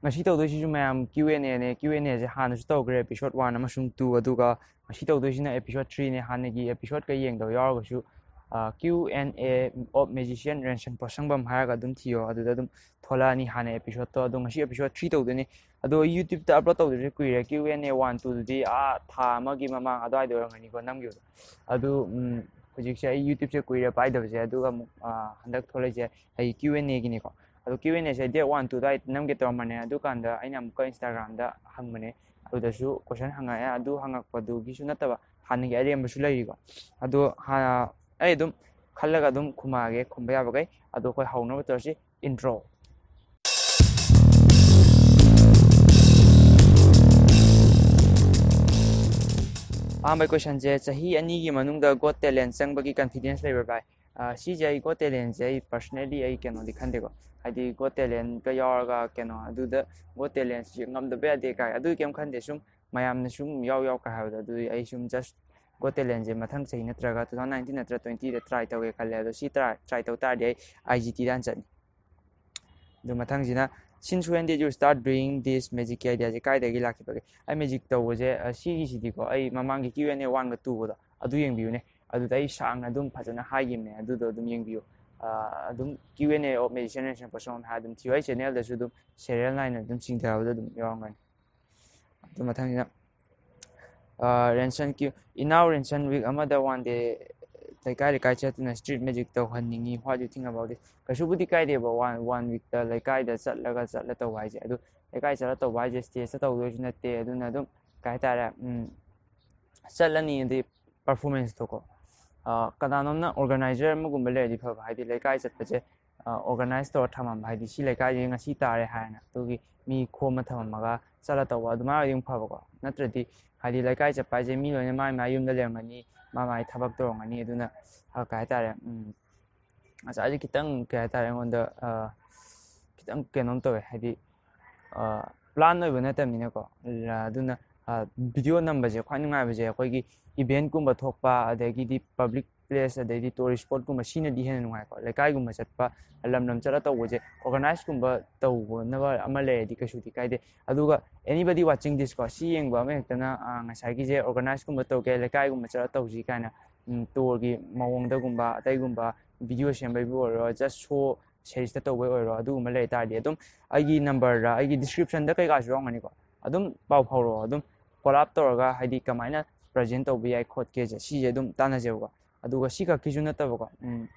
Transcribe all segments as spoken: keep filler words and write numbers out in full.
ꯉꯁꯤ ꯇꯧꯗꯣꯏꯁꯤꯁꯨ ꯃꯌꯥꯝ Q and A ꯅꯦ꯫ Q and A ꯁꯦ ꯍꯥꯟꯅꯁꯨ ꯇꯧꯈ꯭ꯔꯦ, episode one ꯑꯃꯁꯨꯡ two, ꯑꯗꯨꯒ ꯉꯁꯤ ꯇꯧꯗꯣꯏꯁꯤꯅ episode three ꯅꯦ꯫ ꯍꯥꯟꯅꯒꯤ episode ꯀ ꯌꯦꯡꯗꯕ ꯌꯥꯎꯔꯒꯁꯨ, ꯑ, Q and A of Magician ꯔꯦꯟꯁꯟ ꯄꯣꯠꯁꯪꯕꯝ ꯍꯥꯏꯔꯒ ꯑꯗꯨꯝ ꯊꯤꯌꯣ, ꯑꯗꯨꯗ ꯑꯗꯨꯝ ꯊꯣꯛꯂꯛꯑꯅꯤ ꯍꯥꯟꯅ episode ꯇꯣ꯫ ꯑꯗꯣ ꯉꯁꯤ episode three ꯇꯧꯗꯣꯏꯅꯤ꯫ ꯑꯗꯣ ꯑꯩ YouTube ꯇ upload ꯇꯧꯗꯣꯏꯁꯦ ꯀꯨꯏꯔꯦ꯫ Q and A one, two ꯗꯨꯗꯤ ꯑꯥ ꯊꯥ ꯑꯃꯒꯤ ꯃꯃꯥꯡ ꯑꯗꯨꯋꯥꯏꯗ ꯑꯣꯏꯔꯝꯒꯅꯤꯀꯣ ꯅꯝꯈꯤꯕꯗꯣ꯫ ꯑꯗꯨ, ꯎꯝ, ꯍꯧꯖꯤꯛꯁꯦ ꯑꯩ YouTube ꯁꯦ ꯀꯨꯏꯔꯦ ꯄꯥꯏꯗꯕꯁꯦ, ꯑꯗꯨꯒ ꯑꯃꯨꯛ, ꯑ, ꯍꯟꯗꯛ ꯊꯣꯛꯂꯛꯏꯁꯦ ꯑꯩ Q and A ꯒꯤꯅꯤꯀꯣ꯫ ꯑꯗꯣ Q and A say date one, two ꯑꯗꯨꯋꯥꯏꯗ ꯅꯝꯒꯦ ꯇꯧꯔꯝꯕꯅꯦ꯫ ꯑꯗꯨꯀꯥꯟꯗ ꯑꯩꯅ ꯑꯃꯨꯛꯀ Instagram ꯗ ꯍꯪꯕꯅꯦ, ꯑꯗꯨꯗꯁꯨ question ꯍꯪꯉꯛꯑꯦ꯫ ꯑꯗꯨ ꯍꯪꯉꯛꯄꯗꯨꯒꯤꯁꯨ ꯅꯠꯇꯕ, ꯍꯥꯟꯅꯒꯤ ꯑꯔꯦꯝꯕꯁꯨ ꯂꯩꯔꯤꯀꯣ꯫ ꯑꯗꯣ ꯍꯥ-, ꯑꯩ ꯑꯗꯨꯝ ꯈꯜꯂꯒ ꯑꯗꯨꯝ ꯈꯨꯝꯃꯛꯑꯒꯦ, ꯈꯨꯝꯕ ꯌꯥꯕꯈꯩ꯫ ꯑꯗꯣ ꯑꯩꯈꯣꯏ ꯍꯧꯅꯕ ꯇꯧꯔꯁꯤ꯫ Intro꯫ ꯑꯍꯥꯟꯕ question ꯁꯦ, ꯆꯍꯤ ꯑꯅꯤꯒꯤ ꯃꯅꯨꯡꯗ Got Talent ꯆꯪꯕꯒꯤ confidence ꯂꯩꯕ꯭ꯔꯥ ꯚꯥꯏ? ꯑ, ꯁꯤꯁꯦ ꯑꯩ Got Talent ꯁꯦ ꯑꯩ personally ꯑꯩ ꯀꯩꯅꯣꯗꯤ ꯈꯟꯗꯦꯀꯣ, ꯍꯥꯏꯗꯤ Got Talent ꯀ ꯌꯥꯎꯔꯒ ꯀꯩꯅꯣ ꯑꯗꯨꯗ Got Talent ꯁꯦ ꯉꯝꯗꯕ ꯌꯥꯗꯦ ꯀꯥꯏ ꯑꯗꯨꯒꯤ ꯀꯩꯝ ꯈꯟꯗꯦ꯫ ꯁꯨꯝ ꯃꯌꯥꯝꯅ ꯁꯨꯝ ꯌꯥꯎ ꯌꯥꯎ ꯀꯥꯏ ꯍꯥꯏꯕꯗꯣ, ꯑꯗꯨꯗꯤ ꯑꯩ ꯁꯨꯝ just Got Talent ꯁꯦ ꯃꯊꯪ ꯆꯍꯤ ꯅꯠꯇ꯭ꯔꯒ two thousand nineteen ꯅꯠꯇ꯭ꯔ twenty ꯗ try ꯇꯧꯒꯦ ꯈꯜꯂꯦ꯫ ꯑꯗꯣ ꯁꯤ try, try ꯇꯧ ꯇꯥꯔꯗꯤ ꯑꯩ I G T ꯗ ꯍꯥꯟꯅ ꯆꯠꯅꯤ꯫ ꯑꯗꯨ ꯃꯊꯪꯁꯤꯅ, "Since when did you start doing this magic?" ꯀꯤ idea ꯁꯦ ꯀꯥꯏꯗꯒꯤ ꯂꯥꯛꯈꯤꯕꯒꯦ? ꯑꯩ magic ꯇꯧꯕꯁꯦ, ꯑ, ꯁꯤꯒꯤꯁꯤꯗꯤꯀꯣ, ꯑꯩ ꯃꯃꯥꯡꯒꯤ Q and A one ꯒ two ꯒꯗꯣ ꯑꯗꯨ ꯌꯦꯡꯕꯤꯌꯨꯅꯦ꯫ ꯑꯗꯨꯗ ꯑꯩ ꯁꯥꯡꯅ ꯑꯗꯨꯝ ꯐꯖꯅ ꯍꯥꯏꯈꯤꯕꯅꯦ, ꯑꯗꯨꯗꯣ ꯑꯗꯨꯝ ꯌꯦꯡꯕꯤꯌꯨ꯫ ꯑ, ꯑꯗꯨꯝ Q and A of Magician ꯔꯦꯟꯁꯟ ꯄꯣꯠꯁꯪꯕꯝ ꯍꯥꯏꯔ ꯑꯗꯨꯝ ꯊꯤꯌꯨ꯫ ꯑꯩ channel ꯗꯁꯨ ꯑꯗꯨꯝ serial ꯅꯥꯏꯅ ꯑꯗꯨꯝ ꯆꯤꯡꯊꯕꯗ ꯑꯗꯨꯝ ꯌꯥꯎꯔꯝꯒꯅꯤ꯫ ꯑꯗꯨ ꯃꯊꯪꯁꯤꯅ, ꯑ, ꯔꯦꯟꯁꯟ Q, "ꯏꯅꯥꯎ ꯔꯦꯟꯁꯟ, week ꯑꯃꯗ one day ꯂꯩꯀꯥꯏ ꯂꯩꯀꯥꯏ ꯆꯠꯇꯨꯅ street magic ꯇꯧꯍꯟꯅꯤꯡꯉꯤ, what do you think about this?" ꯀꯩꯁꯨꯕꯨꯗꯤ ꯀꯥꯏꯗꯦꯕ, one, one week ꯇ ꯂꯩꯀꯥꯏꯗ ꯆꯠꯂꯒ, ꯆꯠꯂ ꯇꯧꯕ ꯍꯥꯏꯁꯦ꯫ ꯑꯗꯨ ꯂꯩꯀꯥꯏ ꯆꯠꯂ ꯇꯧꯕ ꯍꯥꯏꯁꯦ stage ꯇ ꯇꯧꯗꯣꯏꯁꯨ ꯅꯠꯇꯦ꯫ ꯑꯗꯨꯅ ꯑꯗꯨꯝ ꯀꯩ ꯍꯥꯏꯇꯥꯔꯦ, ꯎꯝ, ꯆꯠꯂꯅꯤ, ꯑꯗꯩ performance ꯇꯣꯀꯣ, ꯑ, ꯀꯅꯥꯅꯣꯝꯅ organizer ꯑꯃꯒꯨꯝꯕ ꯂꯩꯔꯗꯤ ꯐꯕ, ꯍꯥꯏꯗꯤ ꯂꯩꯀꯥꯏ ꯆꯠꯄꯁꯦ, ꯑ, organize ꯇꯧꯔ ꯊꯝꯃꯝꯕ, ꯍꯥꯏꯗꯤ ꯁꯤ ꯂꯩꯀꯥꯏꯁꯦ ꯉꯁꯤ ꯇꯥꯔꯦ ꯍꯥꯏꯅ, ꯑꯗꯨꯒꯤ ꯃꯤ ꯈꯣꯝꯃ ꯊꯝꯃꯝꯃꯒ ꯆꯠꯂ ꯇꯧꯕ, ꯑꯗꯨꯃꯥꯏꯅ ꯑꯣꯏꯔꯗꯤ ꯑꯃꯨꯛ ꯐꯕꯀꯣ꯫ ꯅꯠꯇ꯭ꯔꯗꯤ ꯍꯥꯏꯗꯤ ꯂꯩꯀꯥꯏ ꯆꯠꯄ ꯍꯥꯏꯁꯦ ꯃꯤ ꯂꯣꯏꯅ ꯃꯥꯏ ꯃꯥꯏ ꯌꯨꯝꯗ ꯂꯩꯔꯝꯒꯅꯤ, ꯃꯥ ꯃꯥꯏ ꯊꯕꯛ ꯇꯧꯔꯝꯒꯅꯤ꯫ ꯑꯗꯨꯅ, ꯑ, ꯀꯩ ꯍꯥꯏꯇꯥꯔꯦ, ꯎꯝ, ꯉꯁꯥꯏꯁꯦ ꯈꯤꯇꯪ, ꯀꯩ ꯍꯥꯏꯇꯥꯔꯦ, ꯑꯩꯉꯣꯟꯗ, ꯑ, ꯈꯤꯇꯪ ꯀꯩꯅꯣꯝ ꯇꯧꯋꯦ, ꯍꯥꯏꯗꯤ, ꯑ, plan ꯑꯣꯏꯕ ꯅꯠꯇꯕꯅꯤꯅꯀꯣ꯫ ꯑꯗꯨꯅ, ꯑ, video ꯅꯝꯕꯁꯦ ꯈ꯭ꯋꯥꯏ ꯅꯨꯡꯉꯥꯏꯕꯁꯦ ꯑꯩꯈꯣꯏꯒꯤ event ꯀꯨꯝꯕ ꯊꯣꯛꯄ, ꯑꯗꯒꯤꯗꯤ public place ꯑꯗꯩꯗꯤ tourist spotꯀꯨꯝꯕ, ꯁꯤꯅꯗꯤ ꯍꯦꯟꯅ ꯅꯨꯡꯉꯥꯏꯀꯣ꯫ ꯂꯩꯀꯥꯏꯒꯨꯝꯕ ꯆꯠꯄ, ꯂꯝ ꯂꯝ ꯆꯠꯂ ꯇꯧꯕꯁꯦ organizeꯀꯨꯝꯕ ꯇꯧꯅꯕ ꯑꯃ ꯂꯩꯔꯗꯤ ꯀꯩꯁꯨꯗꯤ ꯀꯥꯏꯗꯦ꯫ ꯑꯗꯨꯒ anybody watching this ꯀꯣ, ꯁꯤ ꯌꯦꯡꯕ ꯑꯃ ꯍꯦꯛꯇꯅ, ꯑ, ꯉꯁꯥꯏꯒꯤꯁꯦ organizeꯀꯨꯝꯕ ꯇꯧꯒꯦ, ꯂꯩꯀꯥꯏꯒꯨꯝꯕ ꯆꯠꯂ ꯇꯧꯁꯤ ꯀꯥꯏꯅ, ꯎꯝ, tourꯒꯤ ꯃꯑꯣꯡꯗꯒꯨꯝꯕ, ꯑꯇꯩꯒꯨꯝꯕ video ꯁꯦꯝꯕꯩꯕꯨ ꯑꯣꯏꯔꯣ, just show ꯁꯦꯔꯤꯁꯇ ꯇꯧꯕꯩ ꯑꯣꯏꯔꯣ, ꯑꯗꯨꯒꯨꯝꯕ ꯂꯩ ꯇꯥꯔꯗꯤ ꯑꯗꯨꯝ ꯑꯩꯒꯤ numberꯗ, ꯑꯩꯒꯤ descriptionꯗ ꯀꯩꯀꯥꯁꯨ ꯌꯥꯎꯔꯝꯒꯅꯤꯀꯣ, ꯑꯗꯨꯝ ꯄꯥꯎ ꯐꯥꯎꯔꯛꯑꯣ꯫ ꯑꯗꯨꯝ collab ꯇꯧꯔꯒ ꯍꯥꯏꯗꯤ ꯀꯃꯥꯏꯅ present ꯇꯧꯕ ꯌꯥꯏ ꯈꯣꯠꯀꯦꯁꯦ, ꯁꯤꯁꯦ ꯑꯗꯨꯝ ꯇꯥꯟꯅꯁꯦꯕꯀꯣ꯫ ꯑꯗꯨꯒ ꯁꯤ ꯈꯛꯀꯤꯁꯨ ꯅꯠꯇꯕꯀꯣ, ꯎꯝ,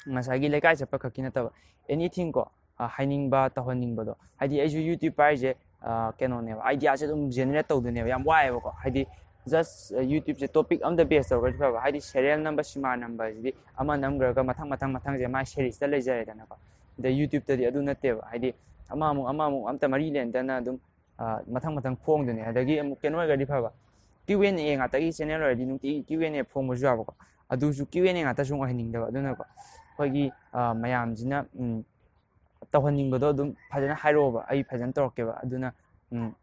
ꯉꯁꯥꯏꯒꯤ ꯂꯩꯀꯥꯏ ꯆꯠꯄ ꯈꯛꯀꯤ ꯅꯠꯇꯕ, anything ꯀꯣ, ꯑ, ꯍꯥꯏꯅꯤꯡꯕ, ꯇꯧꯍꯟꯅꯤꯡꯕꯗꯣ, ꯍꯥꯏꯗꯤ ꯑꯩꯁꯨ YouTube ꯄꯥꯏꯔꯤꯁꯦ, ꯑ, ꯀꯩꯅꯣꯅꯦꯕ, ideaꯁꯦ ꯑꯗꯨꯝ generate ꯇꯧꯗꯣꯏꯅꯦꯕ, ꯌꯥꯝ ꯋꯥꯏꯑꯦꯕꯀꯣ꯫ ꯍꯥꯏꯗꯤ just, ꯑ, YouTubeꯁꯦ topic ꯑꯃꯗ base ꯇꯧꯔꯒꯗꯤ ꯐꯕ, ꯍꯥꯏꯗꯤ serial ꯅꯝꯕ, cinema ꯅꯝꯕ ꯍꯥꯏꯁꯤꯗꯤ ꯑꯃ ꯅꯝꯈ꯭ꯔꯒ ꯃꯊꯪ ꯃꯊꯪ ꯃꯊꯪꯁꯦ ꯃꯥꯏ seriesꯇ ꯂꯩꯖꯔꯦꯗꯅꯀꯣ꯫ ꯑꯗꯩ YouTubeꯇꯗꯤ ꯑꯗꯨ ꯅꯠꯇꯦꯕ, ꯍꯥꯏꯗꯤ ꯑꯃꯃꯨꯛ ꯑꯃꯃꯨꯛ ꯑꯝꯇ ꯃꯔꯤ ꯂꯩꯅꯗꯅ ꯑꯗꯨꯝ, ꯑ, ꯃꯊꯪ ꯃꯊꯪ ꯐꯣꯡꯗꯣꯏꯅꯦ꯫ ꯑꯗꯒꯤ ꯑꯃꯨꯛ ꯀꯩꯅꯣ ꯑꯣꯏꯔꯒꯗꯤ ꯐꯕ, Q and A ꯉꯥꯛꯇꯒꯤ channel ꯑꯣꯏꯔꯗꯤ ꯅꯨꯡꯇꯤꯒꯤ Q and A ꯐꯣꯡꯕꯁꯨ ꯌꯥꯕꯀꯣ꯫ ꯑꯗꯨꯁꯨ Q and A ꯉꯥꯛꯇꯁꯨ ꯑꯣꯏꯍꯟꯅꯤꯡꯗꯕ, ꯑꯗꯨꯅꯀꯣ ꯑꯩꯈꯣꯏꯒꯤ, ꯑ, ꯃꯌꯥꯝꯁꯤꯅ, ꯎꯝ, ꯇꯧꯍꯟꯅꯤꯡꯕꯗꯣ ꯑꯗꯨꯝ ꯐꯖꯅ ꯍꯥꯏꯔꯛꯑꯣꯕ, ꯑꯩ ꯐꯖꯅ ꯇꯧꯔꯛꯀꯦꯕ꯫ ꯑꯗꯨꯅ, ꯎꯝ,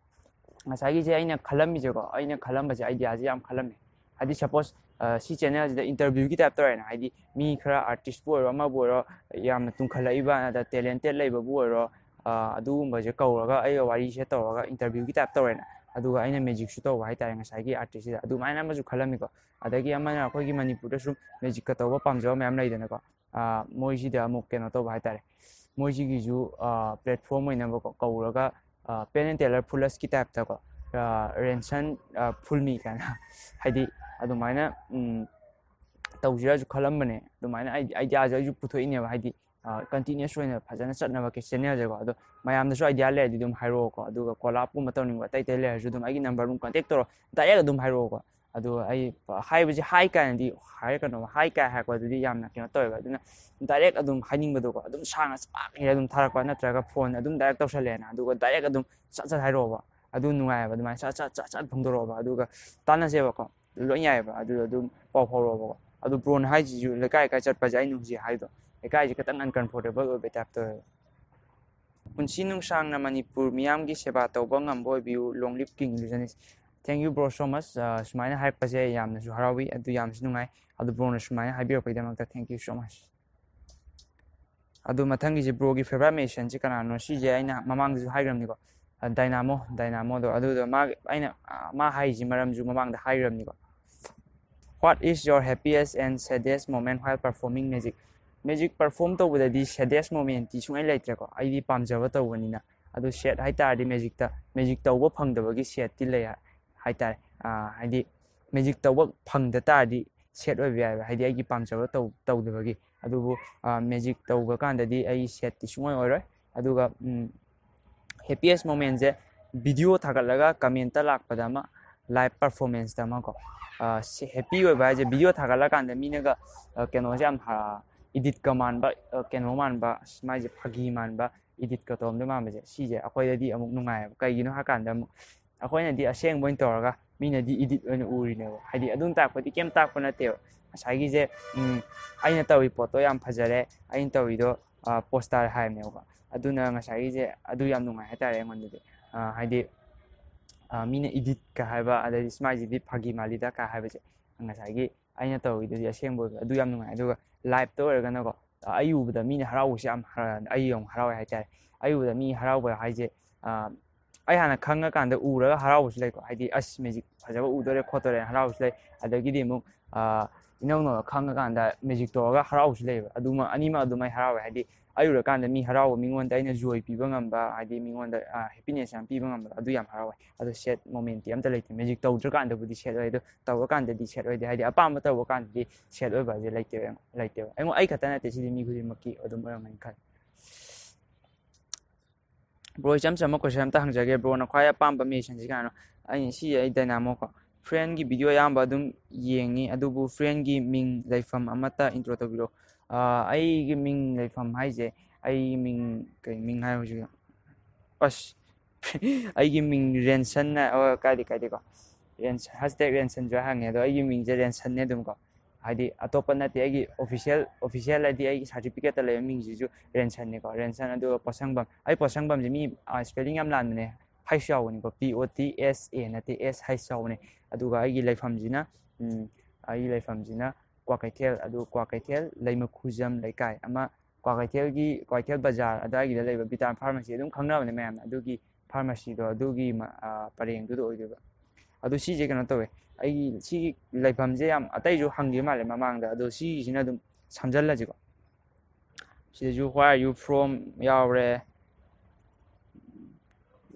ꯉꯁꯥꯏꯒꯤꯁꯦ ꯑꯩꯅ ꯈꯜꯂꯝꯃꯤꯁꯦꯀꯣ, ꯑꯩꯅ ꯈꯜꯂꯝꯕꯁꯦ, ideaꯁꯦ ꯌꯥꯝ ꯈꯜꯂꯝꯃꯦ꯫ ꯍꯥꯏꯗꯤ suppose, ꯑ, ꯁꯤ channelꯁꯤꯗ interviewꯒꯤ type ꯇꯧꯔꯦꯅ, ꯍꯥꯏꯗꯤ ꯃꯤ ꯈꯔ artistꯄꯨ ꯑꯣꯏꯔꯣ, ꯑꯃꯕꯨ ꯑꯣꯏꯔꯣ, ꯌꯥꯝꯅ ꯇꯨꯡꯈꯠꯂꯛꯏꯕ, ꯑꯗ talented ꯂꯩꯕꯕꯨ ꯑꯣꯏꯔꯣ, ꯑ, ꯑꯗꯨꯒꯨꯝꯕꯁꯦ ꯀꯧꯔꯒ ꯑꯩꯒ ꯋꯥꯔꯤꯁꯦ ꯇꯧꯔꯒ interviewꯒꯤ type ꯇꯧꯔꯦꯅ, ꯑꯗꯨꯒ ꯑꯩꯅ magicꯁꯨ ꯇꯧꯕ ꯍꯥꯏꯇꯥꯔꯦ ꯉꯁꯥꯏꯒꯤ artistꯁꯤꯗ, ꯑꯗꯨꯃꯥꯏꯅ ꯑꯃꯁꯨ ꯈꯜꯂꯝꯃꯤꯀꯣ꯫ ꯑꯗꯒꯤ ꯑꯃꯅ ꯑꯩꯈꯣꯏꯒꯤ ꯃꯅꯤꯄꯨꯔꯗꯁꯨ magicꯀ ꯇꯧꯕ ꯄꯥꯝꯖꯕ ꯃꯌꯥꯝ ꯂꯩꯗꯅꯀꯣ, ꯑ, ꯃꯣꯏꯁꯤꯗ ꯑꯃꯨꯛ ꯀꯩꯅꯣ ꯇꯧꯕ ꯍꯥꯏꯇꯥꯔꯦ, ꯃꯣꯏꯁꯤꯒꯤꯁꯨ, ꯑ, platform ꯑꯣꯏꯅꯕꯀꯣ, ꯀꯧꯔꯒ, ꯑ, Penn and Teller Fullersꯀꯤ typeꯇꯀꯣ, ꯑ, ꯔꯦꯟꯁꯟ, ꯑ, ꯐꯨꯜꯃꯤ ꯀꯥꯏꯅ ꯍꯥꯏꯗꯤ ꯑꯗꯨꯃꯥꯏꯅ, ꯎꯝ, ꯇꯧꯁꯤꯔꯁꯨ ꯈꯜꯂꯝꯕꯅꯦ꯫ ꯑꯗꯨꯃꯥꯏꯅ ꯑꯩ ideaꯁꯦ ꯑꯩꯁꯨ ꯄꯨꯊꯣꯛꯏꯅꯦꯕ, ꯍꯥꯏꯗꯤ, ꯑ, continuous ꯑꯣꯏꯅ ꯐꯖꯅ ꯆꯠꯅꯕ channelꯁꯦꯀꯣ꯫ ꯑꯗꯣ ꯃꯌꯥꯝꯗꯁꯨ idea ꯂꯩꯔꯗꯤ ꯑꯗꯨꯝ ꯍꯥꯏꯔꯛꯑꯣꯀꯣ, ꯑꯗꯨꯒ collabꯀꯨꯝꯕ ꯇꯧꯅꯤꯡꯕ ꯑꯇꯩ ꯑꯇꯩ ꯂꯩꯔꯁꯨ ꯑꯗꯨꯝ ꯑꯩꯒꯤ number ꯑꯗꯨꯝ contact ꯇꯧꯔꯣ, direct ꯑꯗꯨꯝ ꯍꯥꯏꯔꯛꯑꯣꯀꯣ꯫ ꯑꯗꯣ ꯑꯩ ꯍꯥꯏꯕꯁꯦ ꯍꯥꯏ ꯀꯥꯏꯅꯗꯤ ꯍꯥꯏꯔꯛꯀꯅꯣꯕ, ꯍꯥꯏ ꯀꯥꯏ ꯍꯥꯏꯔꯛꯄꯗꯨꯗꯤ ꯌꯥꯝꯅ ꯀꯩꯅꯣ ꯇꯧꯋꯦꯕ꯫ ꯑꯗꯨꯅ direct ꯑꯗꯨꯝ ꯍꯥꯏꯅꯤꯡꯕꯗꯣꯀꯣ, ꯑꯗꯨꯝ ꯁꯥꯡꯅ ꯆꯄꯥꯛ ꯏꯔ ꯑꯗꯨꯝ ꯊꯥꯔꯛꯄ, ꯅꯠꯇ꯭ꯔꯒ phone ꯑꯗꯨꯝ direct ꯇꯧꯁꯜꯂꯦꯅ, ꯑꯗꯨꯒ direct ꯑꯗꯨꯝ ꯁꯠ ꯁꯠ ꯍꯥꯏꯔꯛꯑꯣꯕ꯫ ꯑꯗꯨ ꯅꯨꯡꯉꯥꯏꯑꯕ, ꯑꯗꯨꯃꯥꯏꯅ ꯁꯠ ꯁꯠ ꯁꯠ ꯁꯠ ꯐꯣꯡꯗꯣꯔꯛꯑꯣꯕ, ꯑꯗꯨꯒ ꯇꯥꯟꯅꯁꯦꯕꯀꯣ, ꯂꯣꯏ ꯌꯥꯏꯑꯕ꯫ ꯑꯗꯨ ꯑꯗꯨꯝ ꯄꯥꯎ ꯐꯥꯎꯔꯛꯑꯣꯕꯀꯣ꯫ ꯑꯗꯨ ꯕ꯭ꯔꯣꯅ ꯍꯥꯏꯁꯤꯁꯨ ꯂꯩꯀꯥꯏ ꯂꯩꯀꯥꯏ ꯆꯠꯄꯁꯦ ꯑꯩꯅ ꯍꯧꯖꯤꯛ ꯍꯥꯏꯗꯣ, ꯂꯩꯀꯥꯏꯁꯦ ꯈꯤꯇꯪ uncomfortable ꯑꯣꯏꯕ type ꯇꯧꯋꯦꯕ꯫ ꯄꯨꯟꯁꯤ ꯅꯨꯡꯁꯥꯡꯅ ꯃꯅꯤꯄꯨꯔ ꯃꯤꯌꯥꯝꯒꯤ ꯁꯦꯕꯥ ꯇꯧꯕ ꯉꯝꯕ ꯑꯣꯏꯕꯤꯌꯨ, long live King Illusionist꯫ Thank you, bro, so much. ꯑ, ꯁꯨꯃꯥꯏꯅ ꯍꯥꯏꯔꯛꯄꯁꯦ ꯌꯥꯝꯅꯁꯨ ꯍꯔꯥꯎꯏ, ꯑꯗꯨ ꯌꯥꯝꯅꯁꯨ ꯅꯨꯡꯉꯥꯏ꯫ ꯑꯗꯨ bro ꯅ ꯁꯨꯃꯥꯏꯅ ꯍꯥꯏꯕꯤꯔꯛꯄꯒꯤꯗꯃꯛꯇ thank you so much. ꯑꯗꯨ ꯃꯊꯪꯒꯤꯁꯦ bro ꯒꯤ favourite magician ꯁꯤ ꯀꯅꯥꯅꯣ? ꯁꯤꯁꯦ ꯑꯩꯅ ꯃꯃꯥꯡꯗꯁꯨ ꯍꯥꯏꯈ꯭ꯔꯕꯅꯤꯀꯣ, ꯑ, Dynamo, Dynamo ꯗꯣ꯫ ꯑꯗꯨꯗꯣ ꯃꯥ, ꯑꯩꯅ, ꯑ, ꯃꯥ ꯍꯥꯏꯔꯤꯁꯤ ꯃꯔꯝꯁꯨ ꯃꯃꯥꯡꯗ ꯍꯥꯏꯈ꯭ꯔꯕꯅꯤꯀꯣ꯫ What is your happiest and saddest moment while performing magic? Magic perform ꯇꯧꯕꯗꯗꯤ saddest moment ꯇꯤ ꯁꯨꯡꯂꯩ ꯂꯩꯇ꯭ꯔꯦꯀꯣ, ꯑꯩꯗꯤ ꯄꯥꯝꯖꯕ ꯇꯧꯕꯅꯤꯅ꯫ ꯑꯗꯨ sad ꯍꯥꯏꯇꯥꯔꯗꯤ magic ꯇ, magic ꯇꯧꯕ ꯐꯪꯗꯕꯒꯤ sad ꯇꯤ ꯂꯩ ꯍꯥꯏ-, ꯍꯥꯏꯇꯥꯔꯦ꯫ ꯑ, ꯍꯥꯏꯗꯤ magic ꯇꯧꯕ ꯐꯪꯗ ꯇꯥꯔꯗꯤ sad ꯑꯣꯏꯕ ꯌꯥꯏꯑꯕ, ꯍꯥꯏꯗꯤ ꯑꯩꯒꯤ ꯄꯥꯝꯖꯕ ꯇꯧ-, ꯇꯧꯗꯕꯒꯤ꯫ ꯑꯗꯨꯕꯨ, ꯑ, magic ꯇꯧꯕ ꯀꯥꯟꯗꯗꯤ ꯑꯩ sad ꯇꯤ ꯁꯨꯡꯑꯣꯏ ꯑꯣꯏꯔꯣꯏ꯫ ꯑꯗꯨꯒ, ꯎꯝ, happiest moment ꯁꯦ video ꯊꯥꯒꯠꯂꯒ comment ꯇ ꯂꯥꯛꯄꯗ ꯑꯃ, live performance ꯇ ꯑꯃ ꯀꯣ꯫ ꯑ, ꯁꯤ happy ꯑꯣꯏꯕ ꯍꯥꯏꯁꯦ video ꯊꯥꯒꯠꯂꯀꯥꯟꯗ ꯃꯤꯅꯒ, ꯑ, ꯀꯩꯅꯣꯁꯦ ꯌꯥꯝ, ꯑ, edit ꯀ ꯃꯥꯟꯕ, ꯑ, ꯀꯩꯅꯣ ꯃꯥꯟꯕ, ꯑꯁ, ꯃꯥꯏꯁꯦ ꯐꯥꯒꯤ ꯃꯥꯟꯕ, edit ꯀ ꯇꯧꯔꯝꯗꯣꯏ ꯃꯥꯟꯕꯁꯦ, ꯁꯤꯁꯦ ꯑꯩꯈꯣꯏꯗꯗꯤ ꯑꯃꯨꯛ ꯅꯨꯡꯉꯥꯏꯌꯦꯕ꯫ ꯀꯩꯒꯤꯅꯣ ꯍꯥꯏꯀꯥꯟꯗ ꯑꯃꯨꯛ ꯑꯩꯈꯣꯏꯅꯗꯤ ꯑꯁꯦꯡꯕ ꯑꯣꯏꯅ ꯇꯧꯔꯒ ꯃꯤꯅꯗꯤ edit ꯑꯣꯏꯅ ꯎꯔꯤꯅꯦꯕ꯫ ꯍꯥꯏꯗꯤ ꯑꯗꯨꯝ ꯇꯥꯛꯄꯗꯤ ꯀꯩꯝ ꯇꯥꯛꯄ ꯅꯠꯇꯦꯕ꯫ ꯉꯁꯥꯏꯒꯤꯁꯦ, ꯎꯝ, ꯑꯩꯅ ꯇꯧꯔꯤ ꯄꯣꯠꯇꯣ ꯌꯥꯝ ꯐꯖꯔꯦ, ꯑꯩꯅ ꯇꯧꯔꯤꯗꯣ, ꯑ, poster ꯍꯥꯏꯕꯅꯦꯕꯀꯣ꯫ ꯑꯗꯨꯅ ꯉꯁꯥꯏꯒꯤꯁꯦ ꯑꯗꯨ ꯌꯥꯝ ꯅꯨꯡꯉꯥꯏ ꯍꯥꯏꯇꯥꯔꯦ ꯑꯩꯉꯣꯟꯗꯗꯤ꯫ ꯑ, ꯍꯥꯏꯗꯤ, ꯑ, ꯃꯤꯅ edit ꯀ ꯍꯥꯏꯕ, ꯑꯗꯩꯗꯤ ꯁꯨꯃꯥꯏꯁꯤꯗꯤ ꯐꯥꯒꯤ ꯃꯥꯜꯂꯤꯗ ꯀ ꯍꯥꯏꯕꯁꯦ, ꯉꯁꯥꯏꯒꯤ ꯑꯩꯅ ꯇꯧꯔꯤꯗꯨꯗꯤ ꯑꯁꯦꯡꯕ ꯑꯣꯏꯕ, ꯑꯗꯨ ꯌꯥꯝ ꯅꯨꯡꯉꯥꯏ꯫ ꯑꯗꯨꯒ live ꯇ ꯑꯣꯏꯔꯒꯅꯀꯣ, ꯑ, ꯑꯩ ꯎꯕꯗ ꯃꯤꯅ ꯍꯔꯥꯎꯕꯁꯦ ꯌꯥꯝ ꯍꯔꯥ-, ꯑꯩ ꯌꯥꯝ ꯍꯔꯥꯎꯋꯦ ꯍꯥꯏꯇꯥꯔꯦ꯫ ꯑꯩ ꯎꯕꯗ ꯃꯤ ꯍꯔꯥꯎꯕ ꯍꯥꯏꯁꯦ, ꯑ, ꯑꯩ ꯍꯥꯟꯅ ꯈꯪꯉꯀꯥꯟꯗ ꯎꯔꯒ ꯍꯔꯥꯎꯕꯁꯨ ꯂꯩꯀꯣ꯫ ꯍꯥꯏꯗꯤ, "ꯑꯁ, magic ꯐꯖꯕ ꯎꯗꯣꯔꯦ ꯈꯣꯠꯇꯣꯔꯦꯅ" ꯍꯔꯥꯎꯕꯁꯨ ꯂꯩ꯫ ꯑꯗꯒꯤꯗꯤ ꯑꯃꯨꯛ, ꯑ, ꯏꯅꯧ ꯅꯧꯅ ꯈꯪꯉꯀꯥꯟꯗ magic ꯇꯧꯔꯒ ꯍꯔꯥꯎꯕꯁꯨ ꯂꯩꯌꯦꯕ꯫ ꯑꯗꯨꯃ-, ꯑꯅꯤꯃꯛ ꯑꯗꯨꯝ ꯑꯩ ꯍꯔꯥꯎꯋꯦ꯫ ꯍꯥꯏꯗꯤ, ꯑꯩ ꯎꯔꯀꯥꯟꯗ ꯃꯤ ꯍꯔꯥꯎꯕ, ꯃꯤꯉꯣꯟꯗ ꯑꯩꯅ joy ꯄꯤꯕ ꯉꯝꯕ, ꯍꯥꯏꯗꯤ ꯃꯤꯉꯣꯟꯗ, ꯑ, happiness ꯌꯥꯝ ꯄꯤꯕ ꯉꯝꯕꯗꯣ, ꯑꯗꯨ ꯌꯥꯝ ꯍꯔꯥꯎꯋꯦ꯫ ꯑꯗꯣ sad moment ꯇꯤ ꯑꯝꯇ ꯂꯩꯇꯦ꯫ Magic ꯇꯧꯗ꯭ꯔꯀꯥꯟꯗꯕꯨꯗꯤ sad ꯑꯣꯏ, ꯑꯗꯣ ꯇꯧꯔꯀꯥꯟꯗꯗꯤ sad ꯑꯣꯏꯗꯦ꯫ ꯍꯥꯏꯗꯤ ꯑꯄꯥꯝꯕ ꯇꯧꯕ ꯀꯥꯟꯗꯗꯤ sad ꯑꯣꯏꯕ ꯍꯥꯏꯁꯦ ꯂꯩꯇꯦꯕ, ꯂꯩꯇꯦꯕ꯫ ꯑꯩꯉꯣꯟ-, ꯑꯩ ꯈꯛꯇ ꯅꯠꯇꯦ, ꯁꯤꯗꯤ ꯃꯤ ꯈꯨꯗꯤꯡꯃꯛꯀꯤ ꯑꯗꯨꯝ ꯑꯣꯏꯔꯝꯒꯅꯤ ꯈꯜꯂꯤ꯫ Bro, ꯏꯆꯝ ꯆꯝꯕ question ꯑꯝꯇ ꯍꯪꯖꯒꯦ꯫ Bro ꯅ ꯈ꯭ꯋꯥꯏ ꯑꯄꯥꯝꯕ magician ꯁꯤ ꯀꯅꯥꯅꯣ? ꯑꯩ, ꯁꯤ ꯑꯩ Dynamo ꯀꯣ꯫ Friend ꯒꯤ video ꯑꯌꯥꯝꯕ ꯑꯗꯨꯝ ꯌꯦꯡꯉꯤ, ꯑꯗꯨꯕꯨ friend ꯒꯤ ꯃꯤꯡ ꯂꯩꯐꯝ ꯑꯃꯠꯇ intro ꯇꯧꯕꯤꯔꯛꯑꯣ꯫ ꯑꯥ, ꯑꯩꯒꯤ ꯃꯤꯡ ꯂꯩꯐꯝ ꯍꯥꯏꯁꯦ, ꯑꯩꯒꯤ ꯃꯤꯡ, ꯀꯩ ꯃꯤꯡ ꯍꯥꯏ ꯍꯧꯖꯤꯛ? ꯑꯁ, ꯑꯩꯒꯤ ꯃꯤꯡ ꯔꯦꯟꯁꯟꯅ, ꯑꯣ, ꯀꯥꯏꯗꯦ, ꯀꯥꯏꯗꯦꯀꯣ꯫ ꯔꯦꯟꯁ-, hashtag ꯔꯦꯟꯁꯟꯁꯨ ꯍꯪꯉꯦ, ꯑꯗꯣ ꯑꯩꯒꯤ ꯃꯤꯡꯁꯦ ꯔꯦꯟꯁꯟꯅꯦ ꯑꯗꯨꯝ ꯀꯣ꯫ ꯍꯥꯏꯗꯤ ꯑꯇꯣꯞꯄ ꯅꯠꯇꯦ, ꯑꯩꯒꯤ official, official ꯍꯥꯏꯗꯤ ꯑꯩꯒꯤ certificate ꯇ ꯂꯩꯕ ꯃꯤꯡꯁꯤꯁꯨ ꯔꯦꯟꯁꯟꯅꯦꯀꯣ, ꯔꯦꯟꯁꯟ꯫ ꯑꯗꯨꯒ ꯄꯣꯠꯁꯪꯕꯝ, ꯑꯩ ꯄꯣꯠꯁꯪꯕꯝꯁꯦ ꯃꯤ, ꯑꯥ, spelling ꯌꯥꯝ ꯂꯥꯟꯕꯅꯦ, ꯍꯩꯁ ꯌꯥꯎꯕꯅꯤꯀꯣ, ꯄꯤ ꯑꯣ ꯇꯤ ꯑꯦꯁ ꯑꯦ ꯅꯠꯇꯦ, ꯑꯦꯁ ꯍꯩꯁ ꯌꯥꯎꯕꯅꯤ꯫ ꯑꯗꯨꯒ ꯑꯩꯒꯤ ꯂꯩꯐꯝꯁꯤꯅ, ꯎꯝ, ꯑꯩꯒꯤ ꯂꯩꯐꯝꯁꯤꯅ ꯀ꯭ꯋꯥꯀꯩꯊꯦꯜ, ꯑꯗꯨ ꯀ꯭ꯋꯥꯀꯩꯊꯦꯜ ꯂꯩꯃꯈꯨꯖꯝ ꯂꯩꯀꯥꯏ ꯑꯃ, ꯀ꯭ꯋꯥꯀꯩꯊꯦꯜꯒꯤ, ꯀ꯭ꯋꯥꯀꯩꯊꯦꯜ ꯕꯖꯥꯔ ꯑꯗꯨꯋꯥꯏꯒꯤꯗ ꯂꯩꯕ ꯕꯤꯇꯥꯝ ꯐꯥꯔꯃꯥꯁꯤ ꯑꯗꯨꯝ ꯈꯪꯅꯕꯅꯦ ꯃꯌꯥꯝꯅ, ꯑꯗꯨꯒꯤ ꯐꯥꯔꯃꯥꯁꯤꯗꯣ ꯑꯗꯨꯒꯤ ꯃ-, ꯑ, ꯄꯔꯦꯡꯗꯨꯗ ꯑꯣꯏꯗꯣꯏꯕ꯫ ꯑꯗꯨ ꯁꯤꯁꯦ ꯀꯩꯅꯣ ꯇꯧꯋꯦ, ꯑꯩꯒꯤ ꯁꯤꯒꯤ ꯂꯩꯐꯝꯁꯦ ꯌꯥꯝ ꯑꯇꯩꯁꯨ ꯍꯪꯈꯤꯕ ꯃꯥꯜꯂꯦ ꯃꯃꯥꯡꯗ, ꯑꯗꯣ ꯁꯤꯒꯤꯁꯤꯅ ꯑꯗꯨꯝ ꯁꯝꯖꯜꯂꯁꯤꯀꯣ꯫ ꯁꯤꯗꯁꯨ "Where are you from?" ꯌꯥꯎꯔꯦ꯫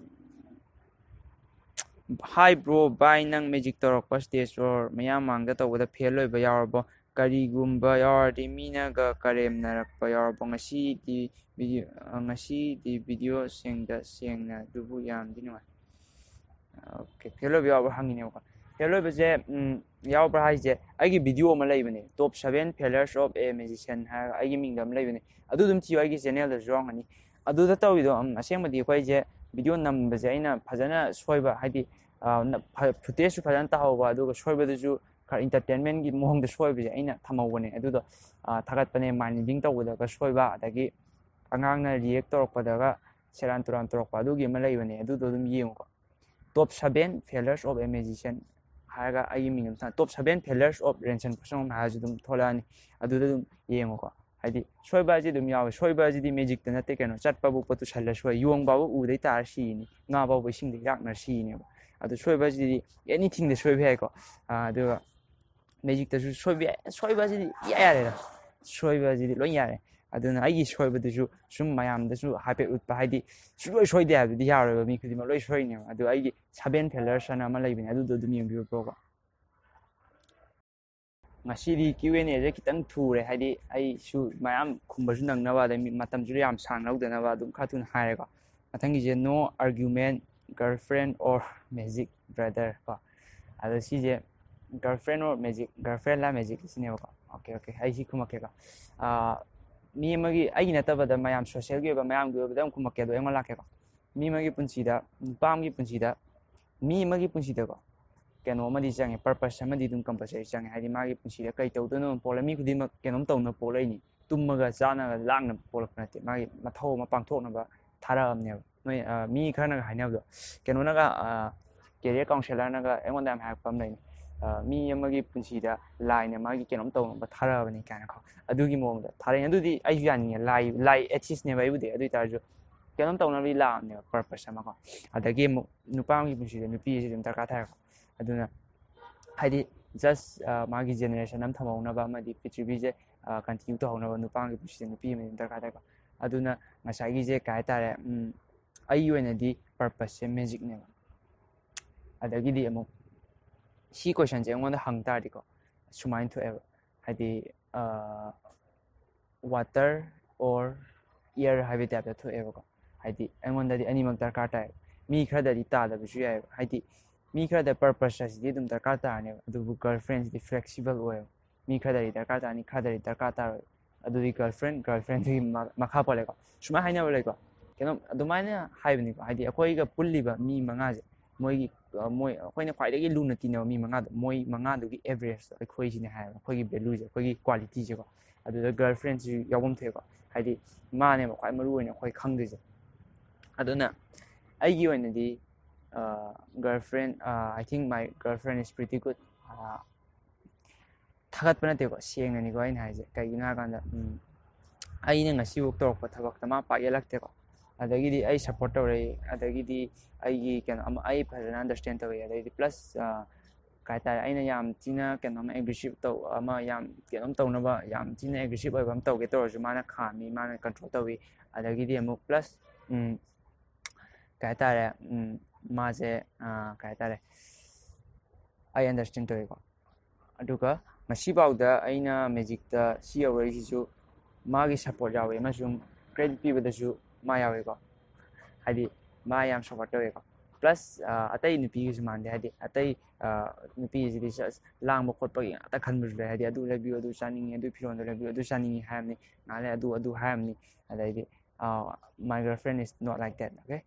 "Hi bro, bye, ꯅꯪ ꯃꯦꯖꯤꯛ ꯇꯧꯔꯛꯄ stage or ꯃꯌꯥꯝ ꯃꯥꯡꯗ ꯇꯧꯕꯗ ꯐꯦꯜ ꯑꯣꯏꯕ ꯌꯥꯎꯔꯕꯣ? ꯀꯔꯤꯒꯨꯝꯕ ꯌꯥꯎꯔꯗꯤ ꯃꯤꯅꯒ ꯀꯔꯦꯝꯅꯔꯛꯄ ꯌꯥꯎꯔꯕꯣ? ꯉꯁꯤꯗꯤ ꯚꯤꯗꯤꯑꯣ, ꯉꯁꯤꯗꯤ ꯚꯤꯗꯤꯑꯣ ꯁꯦꯡꯗ ꯁꯦꯡꯅ ꯑꯗꯨꯕꯨ ꯌꯥꯝꯗꯤ ꯅꯨꯡꯉꯥꯏ"꯫ ꯑꯣꯀꯦ, ꯐꯦꯜ ꯑꯣꯏꯕ ꯌꯥꯎꯕ꯭ꯔꯥ ꯍꯪꯉꯤꯅꯦꯕꯀꯣ꯫ ꯐꯦꯜ ꯑꯣꯏꯕꯁꯦ, ꯎꯝ, ꯌꯥꯎꯕ꯭ꯔꯥ ꯍꯥꯏꯁꯦ, ꯑꯩꯒꯤ ꯚꯤꯗꯤꯑꯣ ꯑꯃ ꯂꯩꯕꯅꯦ, "Top seven failures of a magician" ꯍꯥꯏꯔꯒ ꯑꯩꯒꯤ ꯃꯤꯡꯗ ꯑꯃ ꯂꯩꯕꯅꯦ꯫ ꯑꯗꯨ ꯑꯗꯨꯝ ꯊꯤꯌꯣ, ꯑꯩꯒꯤ ꯆꯦꯅꯦꯜꯗꯁꯨ ꯌꯥꯎꯔꯝꯒꯅꯤ꯫ ꯑꯗꯨꯗ ꯇꯧꯔꯤꯗꯣ, ꯎꯝ, ꯑꯁꯦꯡꯕꯗꯤ ꯑꯩꯈꯣꯏꯁꯦ ꯚꯤꯗꯤꯑꯣ ꯅꯝꯕꯁꯦ ꯑꯩꯅ ꯐꯖꯅ ꯁꯣꯏꯕ, ꯍꯥꯏꯗꯤ, ꯑ, ꯅ-, ꯐ-, ꯐꯨꯇꯦꯖꯁꯨ ꯐꯖꯅ ꯇꯥꯍꯧꯕ, ꯑꯗꯨꯒ ꯁꯣꯏꯕꯗꯁꯨ ꯈꯔ ꯏꯟꯇꯔꯇꯦꯟꯃꯦꯟꯒꯤ ꯃꯑꯣꯡꯗ ꯁꯣꯏꯕꯁꯦ ꯑꯩꯅ ꯊꯝꯍꯧꯕꯅꯦ꯫ ꯑꯗꯨꯗꯣ, ꯑ, ꯊꯥꯒꯠꯄꯅꯦ, ꯃꯥꯏꯟ ꯔꯤꯗꯤꯡ ꯇꯧꯕꯗꯒ ꯁꯣꯏꯕ, ꯑꯗꯒꯤ ꯑꯉꯥꯡꯅ ꯔꯤꯌꯦꯛ ꯇꯧꯔꯛꯄꯗꯒ ꯁꯦꯔꯥꯟ ꯇꯨꯔꯥꯟ ꯇꯧꯔꯛꯄ, ꯑꯗꯨꯒꯤ ꯑꯃ ꯂꯩꯕꯅꯦ, ꯑꯗꯨꯗꯣ ꯑꯗꯨꯝ ꯌꯦꯡꯉꯨꯀꯣ꯫ "Top seven failures of a magician" ꯍꯥꯏꯔꯒ ꯑꯩꯒꯤ ꯃꯤꯡ ꯑꯃ ꯊꯥ-, "Top seven failures of Renson Khosangam" ꯍꯥꯏꯔꯁꯨ ꯑꯗꯨꯝ ꯊꯣꯛꯂꯛꯑꯅꯤ꯫ ꯑꯗꯨꯗ ꯑꯗꯨꯝ ꯌꯦꯡꯉꯨꯀꯣ꯫ ꯍꯥꯏꯗꯤ ꯁꯣꯏꯕ ꯍꯥꯏꯁꯤ ꯑꯗꯨꯝ ꯌꯥꯎꯋꯦ꯫ ꯁꯣꯏꯕ ꯍꯥꯏꯁꯤꯗꯤ ꯃꯦꯖꯤꯛꯇ ꯅꯠꯇꯦ ꯀꯩꯅꯣ, ꯆꯠꯄ ꯄꯣꯛꯄ ꯇꯨꯁꯜꯂ ꯁꯣꯏ, ꯌꯣꯡ ꯐꯥꯎꯕ ꯎꯗꯩ ꯇꯥꯔ ꯁꯤꯅꯤ, ꯉꯥ ꯐꯥꯎꯕ ꯏꯁꯤꯡꯗ ꯏꯔꯥꯛꯅ ꯁꯤꯅꯦꯕ꯫ ꯑꯗꯨ ꯁꯣꯏꯕ ꯍꯥꯏꯁꯤꯗꯤ ꯑꯦꯅꯤꯊꯤꯡꯗ ꯁꯣꯏꯕ ꯌꯥꯏꯀꯣ꯫ ꯑꯥ, ꯑꯗꯨꯒ ꯃꯦꯖꯤꯛꯇꯁꯨ ꯁꯣꯏꯕ ꯌꯥꯏ꯫ ꯁꯣꯏꯕ ꯍꯥꯏꯁꯤꯗꯤ ꯏꯌꯥ ꯌꯥꯔꯦꯗ, ꯁꯣꯏꯕ ꯍꯥꯏꯁꯤꯗꯤ ꯂꯣꯏ ꯌꯥꯔꯦ꯫ ꯑꯗꯨꯅ ꯑꯩꯒꯤ ꯁꯣꯏꯕꯗꯨꯁꯨ ꯁꯨꯝ ꯃꯌꯥꯝꯗꯁꯨ ꯍꯥꯏꯐꯦꯠ ꯎꯠꯄ, ꯍꯥꯏꯗꯤ ꯁꯨꯡꯂꯣꯏ ꯁꯣꯏꯗꯦ ꯍꯥꯏꯕꯗꯨꯗꯤ ꯌꯥꯔꯣꯏꯕ, ꯃꯤ ꯈꯨꯗꯤꯡꯃꯛ ꯂꯣꯏ ꯁꯣꯏꯅꯦꯕ꯫ ꯑꯗꯨ ꯑꯩꯒꯤ "Seven failures" ꯍꯥꯏꯅ ꯑꯃ ꯂꯩꯕꯅꯦ, ꯑꯗꯨꯗꯣ ꯑꯗꯨꯝ ꯌꯦꯡꯕꯤꯌꯨ ꯕ꯭ꯔꯣꯀꯣ꯫ ꯉꯁꯤꯗꯤ Q and A ꯁꯦ ꯈꯤꯇꯪ ꯊꯨꯔꯦ, ꯍꯥꯏꯗꯤ ꯑꯩꯁꯨ ꯃꯌꯥꯝ ꯈꯨꯝꯕꯁꯨ ꯅꯪꯅꯕ, ꯑꯗꯩ ꯃꯤ-, ꯃꯇꯝꯁꯨ ꯌꯥꯝ ꯁꯥꯡ ꯂꯧꯗꯅꯕ ꯑꯗꯨꯝ ꯈꯔ ꯊꯨꯅ ꯍꯥꯏꯔꯦꯀꯣ꯫ ꯃꯊꯪꯒꯤꯁꯦ "No argument, girlfriend or magic, brother" ꯀꯣ꯫ ꯑꯗꯣ ꯁꯤꯁꯦ "Girlfriend or magic", "Girlfriend ꯂ magic" ꯁꯤꯅꯦꯕꯀꯣ꯫ ꯑꯣꯀꯦ, ꯑꯣꯀꯦ, ꯑꯩ ꯁꯤ ꯈꯨꯝꯃꯛꯀꯦꯀꯣ꯫ ꯑꯥ, ꯃꯤ ꯑꯃꯒꯤ, ꯑꯩꯒꯤ ꯅꯠꯇꯕꯗ ꯃꯌꯥꯝ ꯁꯣꯁꯦꯜꯒꯤ ꯑꯣꯏꯕ, ꯃꯌꯥꯝꯒꯤ ꯑꯣꯏꯕꯗ ꯑꯃꯨꯛ ꯈꯨꯝꯃꯛꯀꯦ꯫ ꯑꯗꯣ ꯑꯩꯉꯣꯟꯗ ꯂꯥꯛꯀꯦꯀꯣ꯫ ꯃꯤ ꯑꯃꯒꯤ ꯄꯨꯟꯁꯤꯗ, ꯅꯨꯄꯥ ꯑꯃꯒꯤ ꯄꯨꯟꯁꯤꯗ, ꯃꯤ ꯑꯃꯒꯤ ꯄꯨꯟꯁꯤꯗꯀꯣ, ꯀꯩꯅꯣ ꯑꯃꯗꯤ ꯆꯪꯉꯦ, ꯄꯔꯄꯁ ꯑꯃꯗꯤ ꯑꯗꯨꯝ ꯀꯝꯄꯜꯁꯔꯤ ꯆꯪꯉꯦ꯫ ꯍꯥꯏꯗꯤ ꯃꯥꯒꯤ ꯄꯨꯟꯁꯤꯗ ꯀꯩ ꯇꯧꯗꯣꯏꯅꯣ ꯄꯣꯛꯂꯦ, ꯃꯤ ꯈꯨꯗꯤꯡꯃꯛ ꯀꯩꯅꯣꯝ ꯇꯧꯅꯕ ꯄꯣꯛꯂꯛꯏꯅꯤ꯫ ꯇꯨꯝꯃꯒ ꯆꯥꯅꯒ ꯂꯥꯡꯅꯕ ꯄꯣꯛꯂꯛꯄ ꯅꯠꯇꯦ, ꯃꯥꯒꯤ ꯃꯊꯧ ꯑꯃ ꯄꯥꯡꯊꯣꯛꯅꯕ ꯊꯥꯔꯛꯑꯕꯅꯦꯕ꯫ ꯅꯣꯏ ꯃꯤ ꯈꯔꯅꯒ ꯍꯥꯏꯅꯕꯗꯣ, ꯀꯩꯅꯣꯅꯒ, ꯀꯦꯔꯤꯌꯔ ꯀꯥꯎꯟꯁꯦꯂꯔꯅꯒ ꯑꯩꯉꯣꯟꯗ ꯌꯥꯝ ꯍꯥꯏꯔꯛꯄ ꯑꯃ ꯂꯩꯅꯤ, ꯃꯤ ꯑꯃꯒꯤ ꯄꯨꯟꯁꯤꯗ ꯂꯥꯏꯅ ꯃꯥꯒꯤ ꯀꯩꯅꯣꯝ ꯇꯧꯅꯕ ꯊꯥꯔꯛꯑꯕꯅꯤ ꯀꯥꯏꯅꯀꯣ꯫ ꯑꯗꯨꯒꯤ ꯃꯑꯣꯡꯗ ꯊꯥꯔꯛꯑꯦ꯫ ꯑꯗꯨꯗꯤ ꯑꯩꯁꯨ ꯌꯥꯅꯤꯡꯉꯦ, ꯂꯥꯏ ꯂꯥꯏ ꯑꯦꯊꯤꯁꯅꯦꯕ ꯑꯩꯕꯨꯗꯤ꯫ ꯑꯗꯨ ꯑꯣꯏꯇꯥꯔꯁꯨ ꯀꯩꯅꯣꯝ ꯇꯧꯅꯕꯗꯤ ꯂꯥꯛꯑꯕꯅꯦꯕ, ꯄꯔꯄꯁ ꯑꯃꯀꯣ꯫ ꯑꯗꯒꯤ ꯑꯃꯨꯛ ꯅꯨꯄꯥ ꯑꯃꯒꯤ ꯄꯨꯟꯁꯤꯗ ꯅꯨꯄꯤ ꯑꯁꯤ ꯑꯗꯨꯝ ꯗꯔꯀꯥꯔ ꯇꯥꯏꯀꯣ꯫ ꯑꯗꯨꯅ ꯍꯥꯏꯗꯤ ꯖꯁ ꯃꯥꯒꯤ ꯖꯦꯅꯦꯔꯦꯁꯟ ꯑꯃ ꯊꯝꯍꯧꯅꯕ ꯑꯃꯗꯤ ꯄ꯭ꯔꯤꯊꯤꯕꯤꯁꯦ ꯀꯟꯇꯤꯅ꯭ꯌꯨ ꯇꯧꯍꯧꯅꯕ ꯅꯨꯄꯥ ꯑꯃꯒꯤ ꯄꯨꯟꯁꯤꯗ ꯅꯨꯄꯤ ꯑꯃ ꯑꯗꯨꯝ ꯗꯔꯀꯥꯔ ꯇꯥꯏꯀꯣ꯫ ꯑꯗꯨꯅ ꯉꯁꯥꯏꯒꯤꯁꯦ ꯀꯩ ꯍꯥꯏꯇꯥꯔꯦ, ꯑꯩꯒꯤ ꯑꯣꯏꯅꯗꯤ ꯄꯔꯄꯁꯁꯦ ꯃꯦꯖꯤꯛꯅꯦꯕ꯫ ꯑꯗꯒꯤꯗꯤ ꯑꯃꯨꯛ ꯁꯤ ꯀꯣꯏꯁꯟꯁꯦ ꯑꯩꯉꯣꯟꯗ ꯍꯪ ꯇꯥꯔꯗꯤꯀꯣ, ꯁꯨꯃꯥꯏꯅ ꯊꯣꯛꯑꯦꯕ, ꯍꯥꯏꯗꯤ water or air ꯍꯥꯏꯕꯒꯤ ꯇꯥꯏꯞꯇ ꯊꯣꯛꯑꯦꯕꯀꯣ꯫ ꯍꯥꯏꯗꯤ ꯑꯩꯉꯣꯟꯗꯗꯤ ꯑꯅꯤꯃꯛ ꯗꯔꯀꯥꯔ ꯇꯥꯏ꯫ ꯃꯤ ꯈꯔꯗꯗꯤ ꯇꯥꯗꯕꯁꯨ ꯌꯥꯏꯑꯕ꯫ ꯍꯥꯏꯗꯤ ꯃꯤ ꯈꯔꯗ ꯄꯔꯄꯁ ꯑꯁꯤꯗꯤ ꯑꯗꯨꯝ ꯗꯔꯀꯥꯔ ꯇꯥꯔꯅꯦꯕ, ꯑꯗꯨꯕꯨ ꯒꯔꯜ ꯐ꯭ꯔꯦꯟꯁꯤꯗꯤ ꯐ꯭ꯂꯦꯛꯁꯤꯕꯜ ꯑꯣꯏꯌꯦꯕ꯫ ꯃꯤ ꯈꯔꯗꯗꯤ ꯗꯔꯀꯥꯔ ꯇꯥꯔꯅꯤ, ꯈꯔꯗꯗꯤ ꯗꯔꯀꯥꯔ ꯇꯥꯔꯣꯏ꯫ ꯑꯗꯨꯗꯤ ꯒꯔꯜ ꯐ꯭ꯔꯦꯟ, ꯒꯔꯜ ꯐ꯭ꯔꯦꯟꯗꯨꯒꯤ ꯃꯈꯥ ꯄꯣꯜꯂꯦꯀꯣ꯫ ꯁꯨꯃꯥꯏꯅ ꯍꯥꯏꯅꯕ ꯂꯩꯀꯣ, ꯀꯩꯅꯣ ꯑꯗꯨꯃꯥꯏꯅ ꯍꯥꯏꯕꯅꯤꯀꯣ꯫ ꯍꯥꯏꯗꯤ ꯑꯩꯈꯣꯏꯒ ꯄꯨꯜꯂꯤꯕ ꯃꯤ ꯃꯉꯥꯁꯦ, ꯃꯣꯏꯒꯤ ꯃꯣꯏ ꯑꯩꯈꯣꯏꯅ ꯈ꯭ꯋꯥꯏꯗꯒꯤ ꯂꯨꯅ ꯇꯤꯟꯅꯕ ꯃꯤ ꯃꯉꯥꯗꯣ, ꯃꯣꯏ ꯃꯉꯥꯗꯨꯒꯤ ꯑꯦꯚꯔꯦꯖꯇꯣ ꯑꯩꯈꯣꯏꯁꯤꯅꯦ ꯍꯥꯏꯌꯦꯕ꯫ ꯑꯩꯈꯣꯏꯒꯤ ꯚꯦꯂꯨꯁꯦ, ꯑꯩꯈꯣꯏꯒꯤ ꯀ꯭ꯋꯥꯂꯤꯇꯤꯁꯦꯀꯣ꯫ ꯑꯗꯨꯗ ꯒꯔꯜ ꯐ꯭ꯔꯦꯟꯁꯤꯁꯨ ꯌꯥꯎꯐꯝ ꯊꯣꯛꯑꯦꯀꯣ꯫ ꯍꯥꯏꯗꯤ ꯃꯥꯅꯦꯕ ꯈ꯭ꯋꯥꯏ ꯃꯔꯨ ꯑꯣꯏꯅ ꯑꯩꯈꯣꯏ ꯈꯪꯗꯣꯏꯁꯦ꯫ ꯑꯗꯨꯅ ꯑꯩꯒꯤ ꯑꯣꯏꯅꯗꯤ girl friend, I think my girlfriend is pretty good꯫ ꯊꯥꯒꯠꯄ ꯅꯠꯇꯦꯀꯣ, ꯁꯦꯡꯅꯅꯤꯀꯣ ꯑꯩꯅ ꯍꯥꯏꯁꯦ꯫ ꯀꯩꯒꯤꯅꯣ ꯍꯥꯏꯀꯥꯟꯗ ꯑꯩꯅ ꯉꯁꯤꯐꯥꯎ ꯇꯧꯔꯛꯄ ꯊꯕꯛꯇ ꯃꯥ ꯄꯥꯛ ꯌꯦꯜꯂꯛꯇꯦꯀꯣ꯫ ꯑꯗꯒꯤꯗꯤ ꯑꯩ ꯁꯞꯄꯣꯔꯠ ꯇꯧꯔꯛꯏ, ꯑꯗꯒꯤꯗꯤ ꯑꯩꯒꯤ ꯀꯩꯅꯣ ꯑꯃ ꯑꯩ ꯐꯖꯅ ꯑꯟꯗꯔꯁꯇꯦꯟ ꯇꯧꯋꯤ꯫ ꯑꯗꯩꯗꯤ ꯄ꯭ꯂꯁ ꯀꯩ ꯍꯥꯏꯇꯥꯔꯦ, ꯑꯩꯅ ꯌꯥꯝ ꯊꯤꯅ ꯀꯩꯅꯣꯝ ꯑꯦꯒ꯭ꯔꯦꯁꯤꯞ ꯇꯧ ꯑꯃ ꯌꯥꯝ ꯀꯩꯅꯣꯝ ꯇꯧꯅꯕ ꯌꯥꯝ ꯊꯤꯅ ꯑꯦꯒ꯭ꯔꯦꯁꯤꯞ ꯑꯣꯏꯕ ꯑꯃ ꯇꯧꯒꯦ ꯇꯧꯔꯁꯨ ꯃꯥꯅ ꯈꯥꯝꯃꯤ, ꯃꯥꯅ ꯀꯟꯇ꯭ꯔꯣꯜ ꯇꯧꯋꯤ꯫ ꯑꯗꯒꯤꯗꯤ ꯑꯃꯨꯛ ꯄ꯭ꯂꯁ ꯀꯩ ꯍꯥꯏꯇꯥꯔꯦ, ꯃꯥꯁꯦ ꯀꯩ ꯍꯥꯏꯇꯥꯔꯦ, ꯑꯩ ꯑꯟꯗꯔꯁꯇꯦꯟ ꯇꯧꯋꯦꯀꯣ꯫ ꯑꯗꯨꯒ ꯉꯁꯤꯐꯥꯎꯗ ꯑꯩꯅ ꯃꯦꯖꯤꯛꯇ ꯁꯤ ꯌꯧꯔꯛꯏꯁꯤꯁꯨ ꯃꯥꯒꯤ ꯁꯞꯄꯣꯔꯠ ꯌꯥꯎꯋꯦ ꯑꯃꯁꯨꯡ ꯀ꯭ꯔꯦꯗꯤꯠ ꯄꯤꯕꯗꯁꯨ ꯃꯥ ꯌꯥꯎꯋꯦꯀꯣ꯫ ꯍꯥꯏꯗꯤ ꯃꯥ ꯌꯥꯝ ꯁꯞꯄꯣꯔꯠ ꯇꯧꯋꯦꯀꯣ꯫ ꯄ꯭ꯂꯁ ꯑꯇꯩ ꯅꯨꯄꯤꯒꯤꯁꯨ ꯃꯥꯟꯗꯦ꯫ ꯍꯥꯏꯗꯤ ꯑꯇꯩ ꯅꯨꯄꯤꯁꯤꯗꯤ ꯂꯥꯡꯕ ꯈꯣꯠꯄꯒꯤ ꯉꯥꯛꯇ ꯈꯟꯕꯁꯨ ꯂꯩ꯫ ꯍꯥꯏꯗꯤ ꯑꯗꯨ ꯂꯩꯕꯤꯌꯨ, ꯑꯗꯨ ꯆꯥꯅꯤꯡꯉꯤ, ꯑꯗꯨ ꯐꯤꯔꯣꯟꯗꯣ ꯂꯩꯕꯤꯌꯨ, ꯑꯗꯨ ꯆꯥꯅꯤꯡꯉꯤ ꯍꯥꯏꯔꯝꯅꯤ, ꯉꯥꯏꯍꯥꯛ ꯂꯩ ꯑꯗꯨ ꯑꯗꯨ ꯍꯥꯏꯔꯝꯅꯤ꯫ ꯑꯗꯩꯗꯤ my girlfriend is not like that, okay?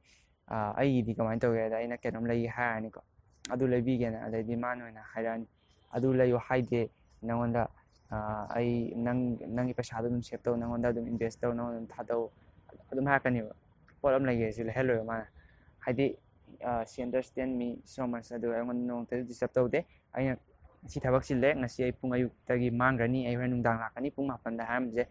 ꯑꯩꯒꯤꯗꯤ ꯀꯃꯥꯏꯅ ꯇꯧꯒꯦ ꯍꯥꯏꯗ, ꯑꯩꯅ ꯀꯩꯅꯣꯝ ꯂꯩꯒꯦ ꯍꯥꯏꯔꯅꯤꯀꯣ, ꯑꯗꯨ ꯂꯩꯕꯤꯒꯦꯅ꯫ ꯑꯗꯩꯗꯤ ꯃꯥꯅ ꯑꯣꯏꯅ ꯍꯥꯏꯔꯛꯑꯅꯤ, "ꯑꯗꯨ ꯂꯩꯌꯨ ꯍꯥꯏꯗꯦ ꯅꯉꯣꯟꯗ, ꯑꯩ ꯅꯪ ꯅꯪꯒꯤ ꯄꯩꯁꯥꯗꯣ ꯑꯗꯨꯝ ꯁꯦꯞ ꯇꯧ, ꯅꯉꯣꯟꯗ ꯑꯗꯨꯝ ꯏꯟꯚꯦꯁ ꯇꯧ, ꯅꯉꯣꯟꯗ ꯑꯗꯨꯝ ꯊꯥꯗꯧ", ꯑꯗꯨꯝ ꯍꯥꯏꯔꯛꯀꯅꯦꯕ꯫ ꯄꯣꯠ ꯑꯃ ꯂꯩꯒꯦꯁꯨ ꯂꯩꯍꯜꯂꯣꯏꯕ ꯃꯥꯅ꯫ ꯍꯥꯏꯗꯤ, uh, she understand me so much. ꯑꯗꯨꯒ ꯑꯩꯉꯣꯟꯗ ꯅꯣꯡꯃꯇꯁꯨ disturb ꯇꯧꯗꯦ꯫ ꯑꯩꯅ ꯉꯁꯤ ꯊꯕꯛ ꯆꯤꯜꯂꯦ, ꯉꯁꯤ ꯑꯩ ꯄꯨꯡ ꯑꯌꯨꯛꯇꯒꯤ ꯃꯥꯡꯈ꯭ꯔꯅꯤ, ꯑꯩ ꯍꯣꯔꯦꯟ ꯅꯨꯡꯗꯥꯡ ꯂꯥꯛꯀꯅꯤ ꯄꯨꯡ ꯃꯥꯄꯟꯗ ꯍꯥꯏꯔꯝꯕꯁꯦ,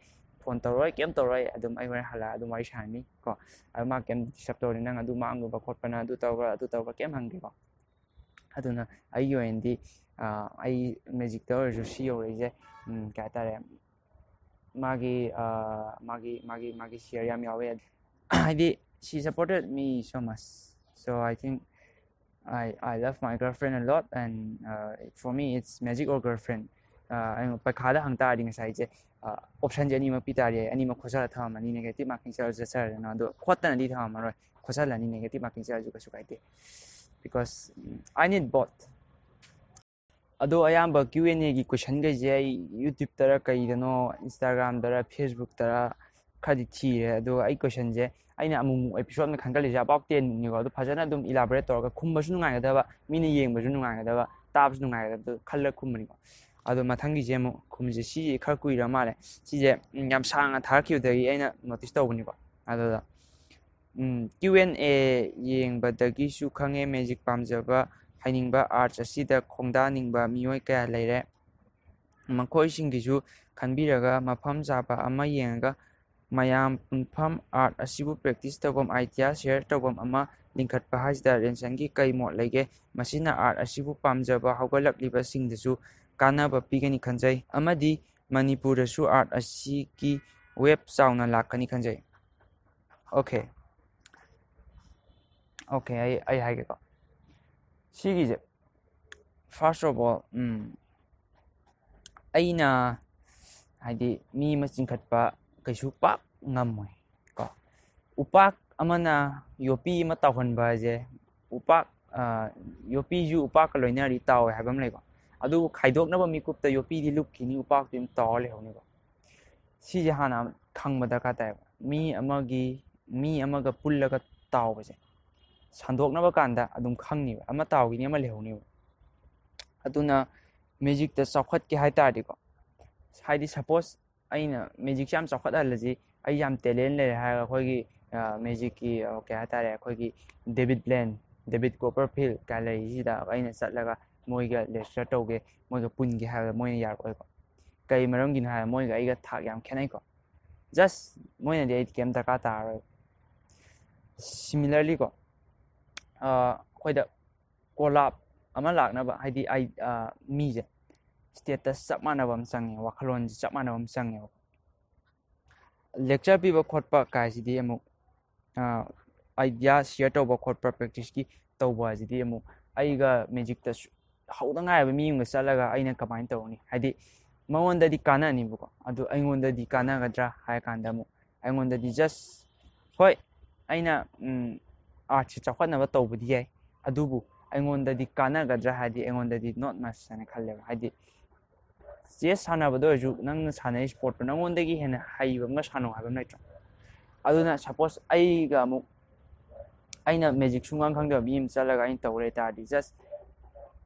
ꯐꯣꯟ ꯇꯧꯔꯣꯏ, ꯀꯩꯝ ꯇꯧꯔꯣꯏ, ꯑꯗꯨꯝ ꯑꯩ ꯍꯣꯔꯦꯟ ꯍꯜꯂꯛꯑ ꯑꯗꯨꯝ ꯋꯥꯔꯤ ꯁꯥꯔꯅꯤ ꯀꯣ꯫ ꯑꯗꯨ ꯃꯥ ꯀꯩꯝ disturb ꯇꯧꯔꯣꯏ, "ꯅꯪ ꯑꯗꯨ ꯃꯥꯡꯉꯨꯕ ꯈꯣꯠꯄꯅ ꯑꯗꯨ ꯇꯧꯕ꯭ꯔꯥ, ꯑꯗꯨ ꯇꯧꯕ꯭ꯔꯥ?" ꯀꯩꯝ ꯍꯪꯗꯦꯀꯣ꯫ ꯑꯗꯨꯅ ꯑꯩꯒꯤ ꯑꯣꯏꯅꯗꯤ, ꯑ, ꯑꯩ ꯃꯦꯖꯤꯛꯇ ꯑꯣꯏꯔꯁꯨ ꯁꯤ ꯌꯧꯔꯛꯏꯁꯦ, ꯎꯝ, ꯀꯩ ꯍꯥꯏꯇꯥꯔꯦ, ꯃꯥꯒꯤ, ꯑ, ꯃꯥꯒꯤ, ꯃꯥꯒꯤ, ꯃꯥꯒꯤ share ꯌꯥꯝ ꯌꯥꯎꯋꯦ꯫ ꯍꯥꯏꯗꯤ, she supported me so much. So I think I, I love my girlfriend a lot, and, uh, for me it's magic or girlfriend. ꯑ, ꯑꯩꯅ ꯄꯩꯈꯥꯗ ꯍꯪ ꯇꯥꯔꯗꯤ ꯉꯁꯥꯏꯁꯦ, ꯑ, option ꯁꯦ ꯑꯅꯤꯃꯛ ꯄꯤ ꯇꯥꯔꯗꯤ ꯑꯩ ꯑꯅꯤꯃꯛ ꯈꯣꯠꯆꯜꯂ ꯊꯝꯃꯝꯃꯅꯤ, negative marking ꯆꯠꯂꯁꯨ ꯆꯠꯆꯔꯁꯅꯣ, ꯑꯗꯣ ꯈꯣꯠꯇꯅꯗꯤ ꯊꯝꯃꯝꯃꯔꯣꯏ, ꯈꯣꯠꯆꯜꯂꯅꯤ, negative marking ꯆꯠꯂꯁꯨ ꯀꯩꯁꯨ ꯀꯥꯏꯗꯦ, because, um, I need both. ꯑꯗꯣ ꯑꯌꯥꯝꯕ Q and A ꯒꯤ question ꯈꯩꯁꯦ ꯑꯩ YouTube ꯇꯔ ꯀꯩꯗꯅꯣ, Instagram ꯗꯔ Facebook ꯇꯔ ꯈꯔꯗꯤ ꯊꯤꯔꯦ꯫ ꯑꯗꯣ ꯑꯩ question ꯁꯦ ꯑꯩꯅ ꯑꯃꯨꯛ ꯑꯃꯨꯛ episode ꯑꯃ ꯈꯟꯒꯠꯂꯤꯁꯦ about ten ꯅꯤꯀꯣ꯫ ꯑꯗꯣ ꯐꯖꯅ ꯑꯗꯨꯝ elaborate ꯇꯧꯔꯒ ꯈꯨꯝꯕꯁꯨ ꯅꯨꯡꯉꯥꯏꯒꯗꯕ, ꯃꯤꯅ ꯌꯦꯡꯕꯁꯨ ꯅꯨꯡꯉꯥꯏꯒꯗꯕ, ꯇꯥꯕꯁꯨ ꯅꯨꯡꯉꯥꯏꯒꯗꯕꯗꯣ ꯈꯜꯂꯒ ꯈꯨꯝꯕꯅꯤꯀꯣ꯫ ꯑꯗꯣ ꯃꯊꯪꯒꯤꯁꯦ ꯑꯃꯨꯛ ꯈꯨꯝꯁꯦ꯫ ꯁꯤꯁꯦ ꯈꯔ ꯀꯨꯏꯔ ꯃꯥꯜꯂꯦ꯫ ꯁꯤꯁꯦ, ꯎꯝ, ꯌꯥꯝ ꯁꯥꯡꯅ ꯊꯥꯔꯛꯈꯤꯕꯗꯒꯤ ꯑꯩꯅ notice ꯇꯧꯕꯅꯤꯀꯣ꯫ ꯑꯗꯨꯗ, ꯎꯝ, Q and A ꯌꯦꯡꯕꯗꯒꯤꯁꯨ ꯈꯪꯉꯦ, magic ꯄꯥꯝꯖꯕ, ꯍꯩꯅꯤꯡꯕ, arts ꯑꯁꯤꯗ ꯈꯣꯡꯗꯥꯅꯤꯡꯕ ꯃꯤꯑꯣꯏ ꯀꯌꯥ ꯂꯩꯔꯦ꯫ ꯃꯈꯣꯏꯁꯤꯡꯒꯤꯁꯨ ꯈꯟꯕꯤꯔꯒ ꯃꯐꯝ ꯆꯥꯕ ꯑꯃ ꯌꯦꯡꯉꯒ ꯃꯌꯥꯝ ꯄꯨꯟꯐꯝ art ꯑꯁꯤꯕꯨ practice ꯇꯧꯐꯝ, idea share ꯇꯧꯐꯝ ꯑꯃ ꯂꯤꯡꯈꯠꯄ ꯍꯥꯏꯁꯤꯗ ꯔꯦꯟꯁꯟꯒꯤ ꯀꯩ ꯃꯣꯠ ꯂꯩꯒꯦ? ꯃꯁꯤꯅ art ꯑꯁꯤꯕꯨ ꯄꯥꯝꯖꯕ ꯍꯧꯒꯠꯂꯛꯂꯤꯕꯁꯤꯡꯗꯁꯨ ꯀꯥꯟꯅꯕ ꯄꯤꯒꯅꯤ ꯈꯟꯖꯩ, ꯑꯃꯗꯤ ꯃꯅꯤꯄꯨꯔꯗꯁꯨ art ꯑꯁꯤꯒꯤ wave ꯆꯥꯎꯅ ꯂꯥꯛꯀꯅꯤ ꯈꯟꯖꯩ꯫ Okay, okay, ꯑꯩ, ꯑꯩ ꯍꯥꯏꯒꯦꯀꯣ꯫ ꯁꯤꯒꯤꯁꯦ, first of all, ꯎꯝ, ꯑꯩꯅ ꯍꯥꯏꯗꯤ ꯃꯤ ꯑꯃ ꯆꯤꯡꯈꯠꯄ ꯀꯩꯁꯨ ꯄꯥꯛ ꯉꯝꯃꯣꯏ ꯀꯣ꯫ ꯎꯄꯥꯛ ꯑꯃꯅ ꯌꯣꯠꯄꯤ ꯑꯃ ꯇꯥꯎꯍꯟꯕ ꯍꯥꯏꯁꯦ, ꯎꯄꯥꯛ, ꯑ, ꯌꯣꯠꯄꯤꯁꯨ ꯎꯄꯥꯛꯀ ꯂꯣꯏꯅꯔꯗꯤ ꯇꯥꯎꯋꯦ ꯍꯥꯏꯕ ꯑꯃ ꯂꯩꯀꯣ꯫ ꯑꯗꯨꯕꯨ ꯈꯥꯏꯗꯣꯛꯅꯕ ꯃꯤꯀꯨꯞꯇ ꯌꯣꯠꯄꯤꯗꯤ ꯂꯨꯞꯈꯤꯅꯤ, ꯎꯄꯥꯛꯇꯤ ꯑꯗꯨꯝ ꯇꯥꯎꯔ ꯂꯩꯍꯧꯅꯤꯀꯣ꯫ ꯁꯤꯁꯦ ꯍꯥꯟꯅ ꯈꯪꯕ ꯗꯔꯀꯥꯔ ꯇꯥꯏꯌꯦꯕ꯫ ꯃꯤ ꯑꯃꯒꯤ, ꯃꯤ ꯑꯃꯒ ꯄꯨꯜꯂꯒ ꯇꯥꯎꯕꯁꯦ ꯁꯟꯗꯣꯛꯅꯕ ꯀꯥꯟꯗ ꯑꯗꯨꯝ ꯈꯪꯅꯤꯕ, ꯑꯃ ꯇꯥꯎꯈꯤꯅꯤ, ꯑꯃ ꯂꯩꯍꯧꯅꯤꯕ꯫ ꯑꯗꯨꯅ magicꯇ ꯆꯥꯎꯈꯠꯀꯦ ꯍꯥꯏ ꯇꯥꯔꯗꯤꯀꯣ, ꯍꯥꯏꯗꯤ suppose ꯑꯩꯅ magicꯁꯦ ꯌꯥꯝ ꯆꯥꯎꯈꯠꯍꯜꯂꯁꯤ, ꯑꯩ ꯌꯥꯝ talent ꯂꯩꯔꯦ ꯍꯥꯏꯔꯒ ꯑꯩꯈꯣꯏꯒꯤ ꯃꯦꯖꯤꯛꯀꯤ ꯀꯩ ꯍꯥꯏꯇꯥꯔꯦ, ꯑꯩꯈꯣꯏꯒꯤ ꯗꯦꯕꯤꯠ ꯕ꯭ꯂꯦꯟ, ꯗꯦꯕꯤꯠ ꯀꯣꯄꯔꯐꯤꯜ ꯀꯥꯏ ꯂꯩꯔꯤꯁꯤꯗ ꯑꯩꯅ ꯆꯠꯂꯒ ꯃꯣꯏꯒ ꯂꯦꯛꯆꯔ ꯇꯧꯒꯦ, ꯃꯣꯏꯒ ꯄꯨꯟꯒꯦ ꯍꯥꯏꯕꯗ ꯃꯣꯏꯅ ꯌꯥꯔꯛꯑꯣꯏꯀꯣ꯫ ꯀꯩ ꯃꯔꯝꯒꯤꯅꯣ ꯍꯥꯏꯔ ꯃꯣꯏꯒ ꯑꯩꯒ ꯊꯥꯛ ꯌꯥꯝ ꯈꯦꯠꯅꯩꯀꯣ꯫ ꯖꯁ ꯃꯣꯏꯅꯗꯤ ꯑꯩꯗꯤ ꯀꯩꯝ ꯗꯔꯀꯥꯔ ꯇꯥꯔꯔꯣꯏ꯫ ꯁꯤꯃꯤꯂꯔꯂꯤꯀꯣ, ꯑꯩꯈꯣꯏꯗ ꯀꯣꯂꯥꯞ ꯑꯃ ꯂꯥꯛꯅꯕ, ꯍꯥꯏꯗꯤ ꯑꯩ ꯃꯤꯁꯦ ꯁ꯭ꯇꯦꯇꯁ ꯆꯞ ꯃꯥꯟꯅꯕ ꯑꯃ ꯆꯪꯉꯦ, ꯋꯥꯈꯜꯂꯣꯟꯁꯦ ꯆꯞ ꯃꯥꯟꯅꯕ ꯑꯃ ꯆꯪꯉꯦꯕ꯫ ꯂꯦꯛꯆꯔ ꯄꯤꯕ ꯈꯣꯠꯄ ꯀꯥꯏꯁꯤꯗꯤ ꯑꯃꯨꯛ, ꯑꯥꯏꯗꯤꯌꯥ ꯁꯤꯌꯔ ꯇꯧꯕ ꯈꯣꯠꯄ, ꯄ꯭ꯔꯦꯛꯇꯤꯁꯀꯤ ꯇꯧꯕ ꯍꯥꯏꯁꯤꯗꯤ ꯑꯃꯨꯛ ꯑꯩꯒ ꯃꯦꯖꯤꯛꯇ ꯍꯧꯗ ꯉꯥꯏꯔꯕ ꯃꯤ ꯑꯃꯒ ꯆꯠꯂꯒ ꯑꯩꯅ ꯀꯃꯥꯏꯅ ꯇꯧꯅꯤ? ꯍꯥꯏꯗꯤ ꯃꯉꯣꯟꯗꯗꯤ ꯀꯥꯟꯅꯅꯤꯕꯀꯣ, ꯑꯗꯨ ꯑꯩꯉꯣꯟꯗꯗꯤ ꯀꯥꯟꯅꯒꯗ꯭ꯔꯥ ꯍꯥꯏꯔ ꯀꯥꯟꯗ ꯑꯃꯨꯛ ꯑꯩꯉꯣꯟꯗꯗꯤ ꯖꯁ, ꯍꯣꯏ, ꯑꯩꯅ ꯑꯥꯔꯠꯁꯦ ꯆꯥꯎꯈꯠꯅꯕ ꯇꯧꯕꯗꯤ ꯌꯥꯏ, ꯑꯗꯨꯕꯨ ꯑꯩꯉꯣꯟꯗꯗꯤ ꯀꯥꯟꯅꯒꯗ꯭ꯔꯥ ꯍꯥꯏꯗꯤ ꯑꯩꯉꯣꯟꯗꯗꯤ ꯅꯣꯠ ꯃꯁ ꯍꯥꯏꯅ ꯈꯜꯂꯦꯕ꯫ ꯍꯥꯏꯗꯤ ꯆꯦꯁ ꯁꯥꯟꯅꯕꯗ ꯑꯣꯏꯔꯁꯨ ꯅꯪꯅ ꯁꯥꯟꯅꯔꯤ ꯁ꯭ꯄꯣꯔꯠꯇꯣ ꯅꯪꯉꯣꯟꯗꯒꯤ ꯍꯦꯟꯅ ꯍꯩꯕ ꯑꯃꯒ ꯁꯥꯟꯅꯧ ꯍꯥꯏꯕ ꯑꯃ ꯂꯩꯇ꯭ꯔꯣ? ꯑꯗꯨꯅ ꯁꯄꯣꯁ ꯑꯩꯒ ꯑꯃꯨꯛ, ꯑꯩꯅ ꯃꯦꯖꯤꯛ ꯁꯨꯡꯈꯪ ꯈꯪꯗꯕ ꯃꯤ ꯑꯃ ꯆꯠꯂꯒ ꯑꯩꯅ ꯇꯧꯔꯦ ꯇꯥꯔꯗꯤ ꯖꯁ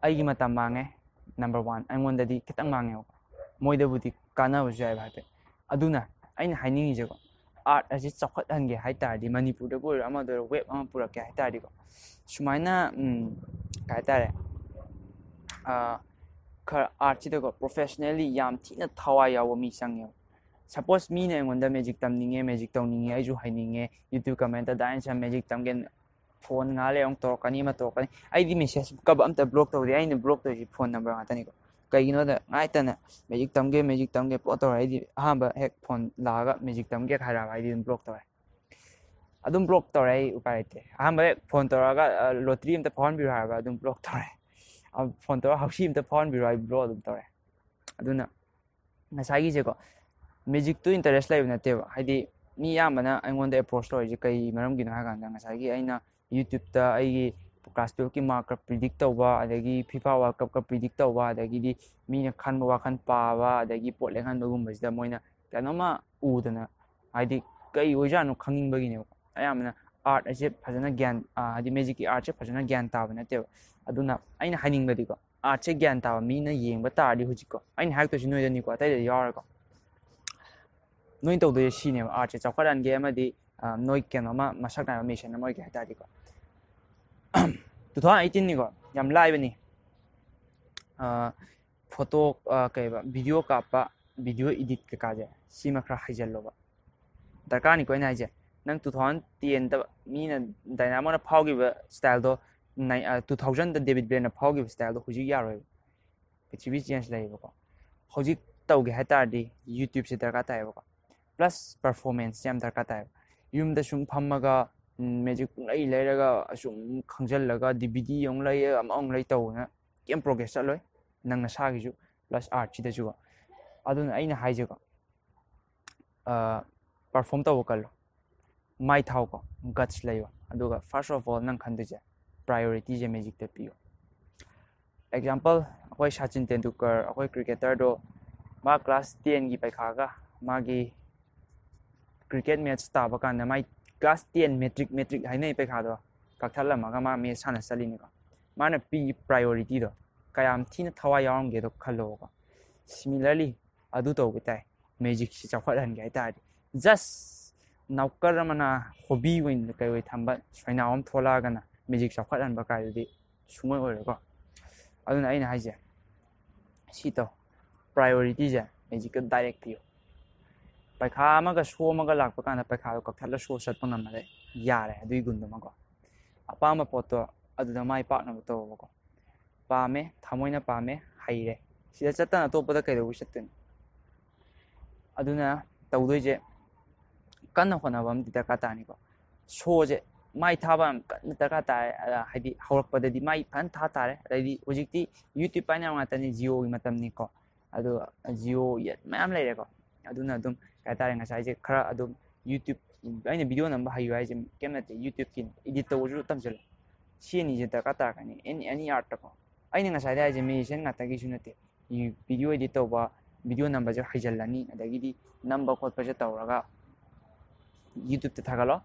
ꯑꯩꯒꯤ ꯃꯇꯝ ꯃꯥꯡꯉꯦ, ꯅꯝꯕꯔ ꯋꯥꯟ꯫ ꯑꯩꯉꯣꯟꯗꯗꯤ ꯈꯤꯇꯪ ꯃꯥꯡꯉꯦꯕꯀꯣ, ꯃꯣꯏꯗꯕꯨꯗꯤ ꯀꯥꯟꯅꯕꯁꯨ ꯌꯥꯏꯕ ꯍꯥꯏꯐꯦꯠ꯫ ꯑꯗꯨꯅ ꯑꯩꯅ ꯍꯥꯏꯅꯤꯡꯉꯤꯁꯦꯀꯣ, ꯑꯥꯔꯠ ꯑꯁꯤ ꯆꯥꯎꯈꯠꯍꯟꯒꯦ ꯍꯥꯏ ꯇꯥꯔꯗꯤ, ꯃꯅꯤꯄꯨꯔꯗꯕꯨ ꯑꯣꯏꯔꯣ ꯑꯃꯗ ꯑꯣꯏꯔꯣ ꯋꯦꯕ ꯑꯃ ꯄꯨꯔꯛꯀꯦ ꯍꯥꯏ ꯇꯥꯔꯗꯤꯀꯣ, ꯁꯨꯃꯥꯏꯅ ꯎꯝ, ꯀꯩ ꯍꯥꯏꯇꯥꯔꯦ, ꯑꯥ, ꯈꯔ ꯑꯥꯔꯠꯁꯤꯗꯀꯣ ꯄ꯭ꯔꯣꯐꯦꯁꯅꯦꯜꯂꯤ ꯌꯥꯝ ꯊꯤꯅ ꯊꯋꯥꯏ ꯌꯥꯎꯕ ꯃꯤ ꯆꯪꯉꯦꯕ꯫ ꯁꯄꯣꯁ ꯃꯤꯅ ꯑꯩꯉꯣꯟꯗ ꯃꯦꯖꯤꯛ ꯇꯝꯅꯤꯡꯉꯦ, ꯃꯦꯖꯤꯛ ꯇꯧꯅꯤꯡꯉꯦ, ꯑꯩꯁꯨ ꯍꯩꯅꯤꯡꯉꯦ, ꯌꯨꯇ꯭ꯌꯨꯕ ꯀꯃꯦꯟꯇ "ꯗꯥ ꯑꯦꯟꯁꯟ ꯃꯦꯖꯤꯛ ꯇꯝꯒꯦ", ꯐꯣꯟ ꯉꯥꯏꯍꯥꯛ ꯂꯩꯔ ꯑꯃꯨꯛ ꯇꯧꯔꯛꯀꯅꯤ, ꯑꯃ ꯇꯧꯔꯛꯀꯅꯤ꯫ ꯑꯩꯗꯤ ꯃꯦꯁꯦꯖ ꯀꯕ ꯑꯝꯇ ꯕ꯭ꯂꯣꯛ ꯇꯧꯗꯦ, ꯑꯩꯅ ꯕ꯭ꯂꯣꯛ ꯇꯧꯔꯤꯁꯤ ꯐꯣꯟ ꯅꯝꯕꯔ ꯉꯥꯛꯇꯅꯤꯀꯣ꯫ ꯀꯩꯒꯤꯅꯣꯗ ꯉꯥꯏꯇꯅ "ꯃꯦꯖꯤꯛ ꯇꯝꯒꯦ, ꯃꯦꯖꯤꯛ ꯇꯝꯒꯦ" ꯄꯣꯠ ꯇꯧꯔꯦ꯫ ꯑꯩꯗꯤ ꯑꯍꯥꯟꯕ ꯍꯦꯛ ꯐꯣꯟ ꯂꯥꯛꯑꯒ "ꯃꯦꯖꯤꯛ ꯇꯝꯒꯦ" ꯍꯥꯏꯔꯛꯑꯕ ꯑꯩꯗꯤ ꯑꯗꯨꯝ ꯕ꯭ꯂꯣꯛ ꯇꯧꯔꯦ꯫ ꯑꯗꯨꯝ ꯕ꯭ꯂꯣꯛ ꯇꯧꯔꯦ, ꯑꯩ ꯎꯄꯥꯏ ꯂꯩꯇꯦ꯫ ꯑꯍꯥꯟꯕ ꯍꯦꯛ ꯐꯣꯟ ꯇꯧꯔꯛꯑꯒ "ꯑ, ꯂꯣꯇ꯭ꯔꯤ ꯑꯝꯇ ꯐꯥꯎꯍꯟꯕꯤꯔꯣ" ꯍꯥꯏꯕ ꯑꯗꯨꯝ ꯕ꯭ꯂꯣꯛ ꯇꯧꯔꯦ꯫ ꯑ, ꯐꯣꯟ ꯇꯧꯔꯒ "ꯍꯧꯁꯤ ꯑꯝꯇ ꯐꯥꯎꯍꯟꯕꯤꯔꯣ" ꯑꯩ ꯕ꯭ꯂꯣꯛ ꯑꯗꯨꯝ ꯇꯧꯔꯦ꯫ ꯑꯗꯨꯅ ꯉꯁꯥꯏꯒꯤꯁꯦꯀꯣ, ꯃꯦꯖꯤꯛꯇꯨ ꯏꯟꯇꯔꯦꯁ ꯂꯩꯕ ꯅꯠꯇꯦꯕ꯫ ꯍꯥꯏꯗꯤ ꯃꯤ ꯑꯌꯥꯝꯕꯅ ꯑꯩꯉꯣꯟꯗ ꯑꯦꯄ꯭ꯔꯣꯁ ꯇꯧꯔꯤꯁꯦ ꯀꯩ ꯃꯔꯝꯒꯤꯅꯣ ꯍꯥꯏ ꯀꯥꯟꯗ, ꯉꯁꯥꯏꯒꯤ ꯑꯩꯅ ꯌꯨꯇ꯭ꯌꯨꯕꯇ ꯑꯩꯒꯤ ꯀ꯭ꯂꯥꯁ ꯇꯨꯌꯦꯜꯞꯀꯤ ꯃꯥꯔꯛꯀ ꯄ꯭ꯔꯤꯗꯤꯛ ꯇꯧꯕ, ꯑꯗꯒꯤ ꯐꯤꯐꯥ ꯋꯥꯔꯜ ꯀꯞꯀ ꯄ꯭ꯔꯤꯗꯤꯛ ꯇꯧꯕ, ꯑꯗꯒꯤꯗꯤ ꯃꯤꯅ ꯈꯟꯕ ꯋꯥꯈꯜ ꯄꯥꯕ, ꯑꯗꯒꯤ ꯄꯣꯠ ꯂꯦꯡꯍꯟꯕꯒꯨꯝꯕꯁꯤꯗ ꯃꯣꯏꯅ ꯀꯩꯅꯣꯝꯃ ꯎꯗꯅ, ꯍꯥꯏꯗꯤ ꯀꯩ ꯑꯣꯏꯖꯥꯠꯅꯣ ꯈꯪꯅꯤꯡꯕꯒꯤꯅꯦꯕ꯫ ꯑꯌꯥꯝꯕꯅ ꯑꯥꯔꯠ ꯑꯁꯦ ꯐꯖꯅ ꯒ꯭ꯌꯥꯟ, ꯑ, ꯍꯥꯏꯗꯤ ꯃꯦꯖꯤꯛꯀꯤ ꯑꯥꯔꯠꯁꯦ ꯐꯖꯅ ꯒ꯭ꯌꯥꯟ ꯇꯥꯕ ꯅꯠꯇꯦꯕ꯫ ꯑꯗꯨꯅ ꯑꯩꯅ ꯍꯥꯏꯅꯤꯡꯕꯗꯤꯀꯣ, ꯑꯥꯔꯠꯁꯦ ꯒ꯭ꯌꯥꯟ ꯇꯥꯕ ꯃꯤꯅ ꯌꯦꯡꯕ ꯇꯥꯔꯗꯤ ꯍꯧꯖꯤꯛꯀꯣ, ꯑꯩꯅ ꯍꯥꯏꯔꯛꯇꯣꯏꯁꯤ ꯅꯣꯏꯗꯅꯤꯀꯣ, ꯑꯇꯩꯗ ꯌꯥꯎꯔꯒꯀꯣ, ꯅꯣꯏꯅ ꯇꯧꯗꯣꯏꯁꯦ ꯁꯤꯅꯦꯕ, ꯑꯥꯔꯠꯁꯦ ꯆꯥꯎꯈꯠꯍꯟꯒꯦ ꯑꯃꯗꯤ ꯅꯣꯏ ꯀꯩꯅꯣ ꯑꯃ ꯃꯁꯛ ꯅꯥꯏꯕ ꯃꯦꯁꯟ ꯑꯃ ꯑꯣꯏꯒꯦ ꯍꯥꯏ ꯇꯥꯔꯗꯤꯀꯣ, ꯇꯨ ꯊꯥꯎꯖꯟ ꯑꯩꯠꯇꯤꯟꯅꯤꯀꯣ, ꯌꯥꯝ ꯂꯥꯏꯕꯅꯤ꯫ ꯐꯣꯇꯣ, ꯀꯩꯕ, ꯚꯤꯗꯤꯑꯣ ꯀꯥꯞꯄ, ꯚꯤꯗꯤꯑꯣ ꯏꯗꯤꯠ ꯀꯩꯀꯥꯁꯦ, ꯁꯤꯃ ꯈꯔ ꯍꯩꯖꯜꯂꯣꯕ꯫ ꯗꯔꯀꯥꯔꯅꯤꯀꯣ ꯑꯩꯅ ꯍꯥꯏꯁꯦ꯫ ꯅꯪ ꯇꯨ ꯊꯥꯎꯖꯟ ꯇꯦꯟꯗ ꯃꯤꯅ, ꯗꯥꯏꯅꯥꯃꯣꯅ ꯐꯥꯎꯈꯤꯕ ꯁ꯭ꯇꯥꯏꯜꯗꯣ, ꯇꯨ ꯊꯥꯎꯖꯟꯗ ꯗꯦꯕꯤꯠ ꯕ꯭ꯂꯦꯟꯅ ꯐꯥꯎꯈꯤꯕ ꯁ꯭ꯇꯥꯏꯜꯗꯣ ꯍꯧꯖꯤꯛ ꯌꯥꯔꯣꯏꯕ꯫ ꯄ꯭ꯔꯤꯊꯤꯕꯤ ꯆꯦꯟꯖ ꯂꯩꯌꯦꯕꯀꯣ꯫ ꯍꯧꯖꯤꯛ ꯇꯧꯒꯦ ꯍꯥꯏ ꯇꯥꯔꯗꯤ YouTube-ꯁꯦ ꯗꯔꯀꯥꯔ ꯇꯥꯏꯌꯦꯕꯀꯣ꯫ ꯄ꯭ꯂꯁ ꯄꯔꯐꯣꯔꯃꯦꯟꯁꯁꯦ ꯌꯥꯝ ꯗꯔꯀꯥꯔ ꯇꯥꯏꯌꯦꯕ꯫ ꯌꯨꯝꯗ ꯁꯨꯝ ꯐꯝꯃꯒ ꯃꯦꯖꯤꯛ ꯄꯨꯡꯂꯩ ꯂꯩꯔꯒ ꯑꯁꯨꯝ ꯈꯪꯖꯜꯂꯒ ꯗꯤ ꯚꯤ ꯗꯤ ꯑꯃꯨꯛ ꯂꯩ, ꯑꯃ ꯑꯃꯨꯛ ꯂꯩ ꯇꯧꯕꯅ ꯀꯩꯝ ꯄ꯭ꯔꯣꯒ꯭ꯔꯦꯁ ꯆꯠꯂꯣꯏ, ꯅꯪ ꯅꯁꯥꯒꯤꯁꯨ ꯄ꯭ꯂꯁ ꯑꯥꯔꯠꯁꯤꯗꯁꯨꯀꯣ꯫ ꯑꯗꯨꯅ ꯑꯩꯅ ꯍꯥꯏꯁꯦꯀꯣ, ꯄꯔꯐꯣꯝ ꯇꯧꯕ ꯀꯜꯂꯣ, ꯃꯥꯏ ꯊꯥꯎꯀꯣ, ꯒꯠꯁ ꯂꯩꯌꯣ꯫ ꯑꯗꯨꯒ first of all ꯅꯪ ꯈꯟꯗꯣꯏꯁꯦ ꯄ꯭ꯔꯥꯏꯌꯣꯔꯤꯇꯤꯁꯦ ꯃꯦꯖꯤꯛꯇ ꯄꯤꯌꯣ꯫ ꯑꯦꯛꯖꯥꯝꯄꯜ, ꯑꯩꯈꯣꯏ ꯁꯆꯤꯟ ꯇꯦꯟꯗꯨꯜꯀꯔ, ꯑꯩꯈꯣꯏ ꯀ꯭ꯔꯤꯀꯦꯇꯔꯗꯣ, ꯃꯥ ꯀ꯭ꯂꯥꯁ ꯇꯦꯟꯒꯤ ꯄꯩꯈꯥꯒ ꯃꯥꯒꯤ ꯀ꯭ꯔꯤꯀꯦꯠ ꯃꯦꯠꯆ ꯇꯥꯕ ꯀꯥꯟꯗ ꯃꯥꯏ ꯀ꯭ꯂꯥꯁ ꯇꯦꯟ ꯃꯦꯇ꯭ꯔꯤꯛ, ꯃꯦꯇ꯭ꯔꯤꯛ ꯍꯥꯏꯅꯩ ꯄꯩꯈꯥꯗꯣ, ꯀꯛꯊꯠꯂꯝꯃꯒ ꯃꯥ ꯃꯦꯠꯆ ꯁꯥꯟꯅ ꯆꯠꯂꯤꯅꯤꯀꯣ꯫ ꯃꯥꯅ ꯄꯤꯒꯤ ꯄ꯭ꯔꯥꯏꯌꯣꯔꯤꯇꯤꯗꯣ ꯀꯌꯥꯝ ꯊꯤꯅ ꯊꯋꯥꯏ ꯌꯥꯎꯔꯝꯒꯦꯗꯣ ꯈꯜꯂꯣꯕꯀꯣ꯫ Similarly, ꯑꯗꯨ ꯇꯧꯕ ꯇꯥꯏ꯫ ꯃꯦꯖꯤꯛꯁꯤ ꯆꯥꯎꯈꯠꯍꯟꯒꯦ ꯍꯥꯏ ꯇꯥꯔꯗꯤ, ꯖꯁ ꯅꯥꯎꯀꯔ ꯑꯃꯅ ꯍꯣꯕꯤ ꯑꯣꯏꯅ ꯀꯩ ꯑꯣꯏ ꯊꯝꯕ ꯁꯣꯏꯅꯥꯎ ꯑꯃ ꯊꯣꯛꯂꯛꯑꯒꯅ ꯃꯦꯖꯤꯛ ꯆꯥꯎꯈꯠꯍꯟꯕ ꯀꯥꯏꯗꯨꯗꯤ ꯁꯨꯡꯑꯣꯏ ꯑꯣꯏꯔꯣꯏꯀꯣ꯫ ꯑꯗꯨꯅ ꯑꯩꯅ ꯍꯥꯏꯁꯦ, ꯁꯤ ꯇꯧ, ꯄ꯭ꯔꯥꯏꯌꯣꯔꯤꯇꯤꯁꯦ ꯃꯦꯖꯤꯛꯇ ꯗꯥꯏꯔꯦꯛ ꯄꯤꯌꯨ꯫ ꯄꯩꯈꯥ ꯑꯃꯒ ꯁꯣ ꯑꯃꯒ ꯂꯥꯛꯄ ꯀꯥꯟꯗ ꯄꯩꯈꯥꯗꯣ ꯀꯛꯊꯠꯂ ꯁꯣ ꯆꯠꯄ ꯉꯝꯃꯗꯤ ꯌꯥꯔꯦ, ꯑꯗꯨꯒꯤ ꯒꯨꯟꯗꯨꯃꯀꯣ꯫ ꯑꯄꯥꯝꯕ ꯄꯣꯠꯇꯣ ꯑꯗꯨꯗ ꯃꯥꯏ ꯄꯥꯛꯅꯕ ꯇꯧꯕꯀꯣ꯫ ꯄꯥꯝꯃꯦ, ꯊꯃꯣꯏꯅ ꯄꯥꯝꯃꯦ, ꯍꯩꯔꯦ꯫ ꯁꯤꯗ ꯆꯠꯇꯅ ꯑꯇꯣꯞꯄꯗ ꯀꯩꯗꯧꯕ ꯆꯠꯇꯣꯏꯅꯣ? ꯑꯗꯨꯅ ꯇꯧꯗꯣꯏꯁꯦ ꯀꯟꯅ ꯍꯣꯠꯅꯕ ꯑꯃꯗꯤ ꯗꯔꯀꯥꯔ ꯇꯥꯅꯤꯀꯣ꯫ ꯁꯣꯁꯦ ꯃꯥꯏ ꯊꯥꯕ ꯌꯥꯝ ꯀꯟꯅ ꯗꯔꯀꯥꯔ ꯇꯥꯏ꯫ ꯑ, ꯍꯥꯏꯗꯤ ꯍꯧꯔꯛꯄꯗꯗꯤ ꯃꯥꯏ ꯐꯖꯅ ꯊꯥ ꯇꯥꯔꯦ꯫ ꯑꯗꯩꯗꯤ ꯍꯧꯖꯤꯛꯇꯤ YouTube ꯄꯥꯏꯅꯕ ꯉꯥꯛꯇꯅꯤ, Jio-ꯒꯤ ꯃꯇꯝꯅꯤꯀꯣ꯫ ꯑꯗꯣ Jio ꯌꯦꯠ ꯃꯌꯥꯝ ꯂꯩꯔꯦꯀꯣ꯫ ꯑꯗꯨꯅ ꯑꯗꯨꯝ ꯀꯩ ꯍꯥꯏꯇꯥꯔꯦ, ꯉꯁꯥꯏꯁꯦ ꯈꯔ ꯑꯗꯨꯝ YouTube, ꯑꯩꯅ ꯚꯤꯗꯤꯑꯣ ꯅꯝꯕ ꯍꯩꯌꯨ ꯍꯥꯏꯁꯦ ꯀꯩꯝ ꯅꯠꯇꯦ, YouTube-ꯀꯤ ꯏꯗꯤꯠ ꯇꯧꯕꯁꯨ ꯇꯝꯁꯤꯜꯂꯨ꯫ ꯁꯤ ꯑꯅꯤꯁꯦ ꯗꯔꯀꯥꯔ ꯇꯥꯔꯛꯀꯅꯤ, any, any art-ꯇꯀꯣ꯫ ꯑꯩꯅ ꯉꯁꯥꯏꯗ ꯍꯥꯏꯁꯦ ꯃꯦꯖꯤꯁꯤꯌꯟ ꯉꯥꯛꯇꯒꯤꯁꯨ ꯅꯠꯇꯦ, ꯚꯤꯗꯤꯑꯣ ꯏꯗꯤꯠ ꯇꯧꯕ, ꯚꯤꯗꯤꯑꯣ ꯅꯝꯕꯁꯦ ꯍꯩꯖꯤꯜꯂꯅꯤ, ꯑꯗꯒꯤꯗꯤ ꯅꯝꯕ ꯈꯣꯠꯄꯁꯦ ꯇꯧꯔꯒ YouTube-ꯇ ꯊꯥꯒꯠꯂꯣ,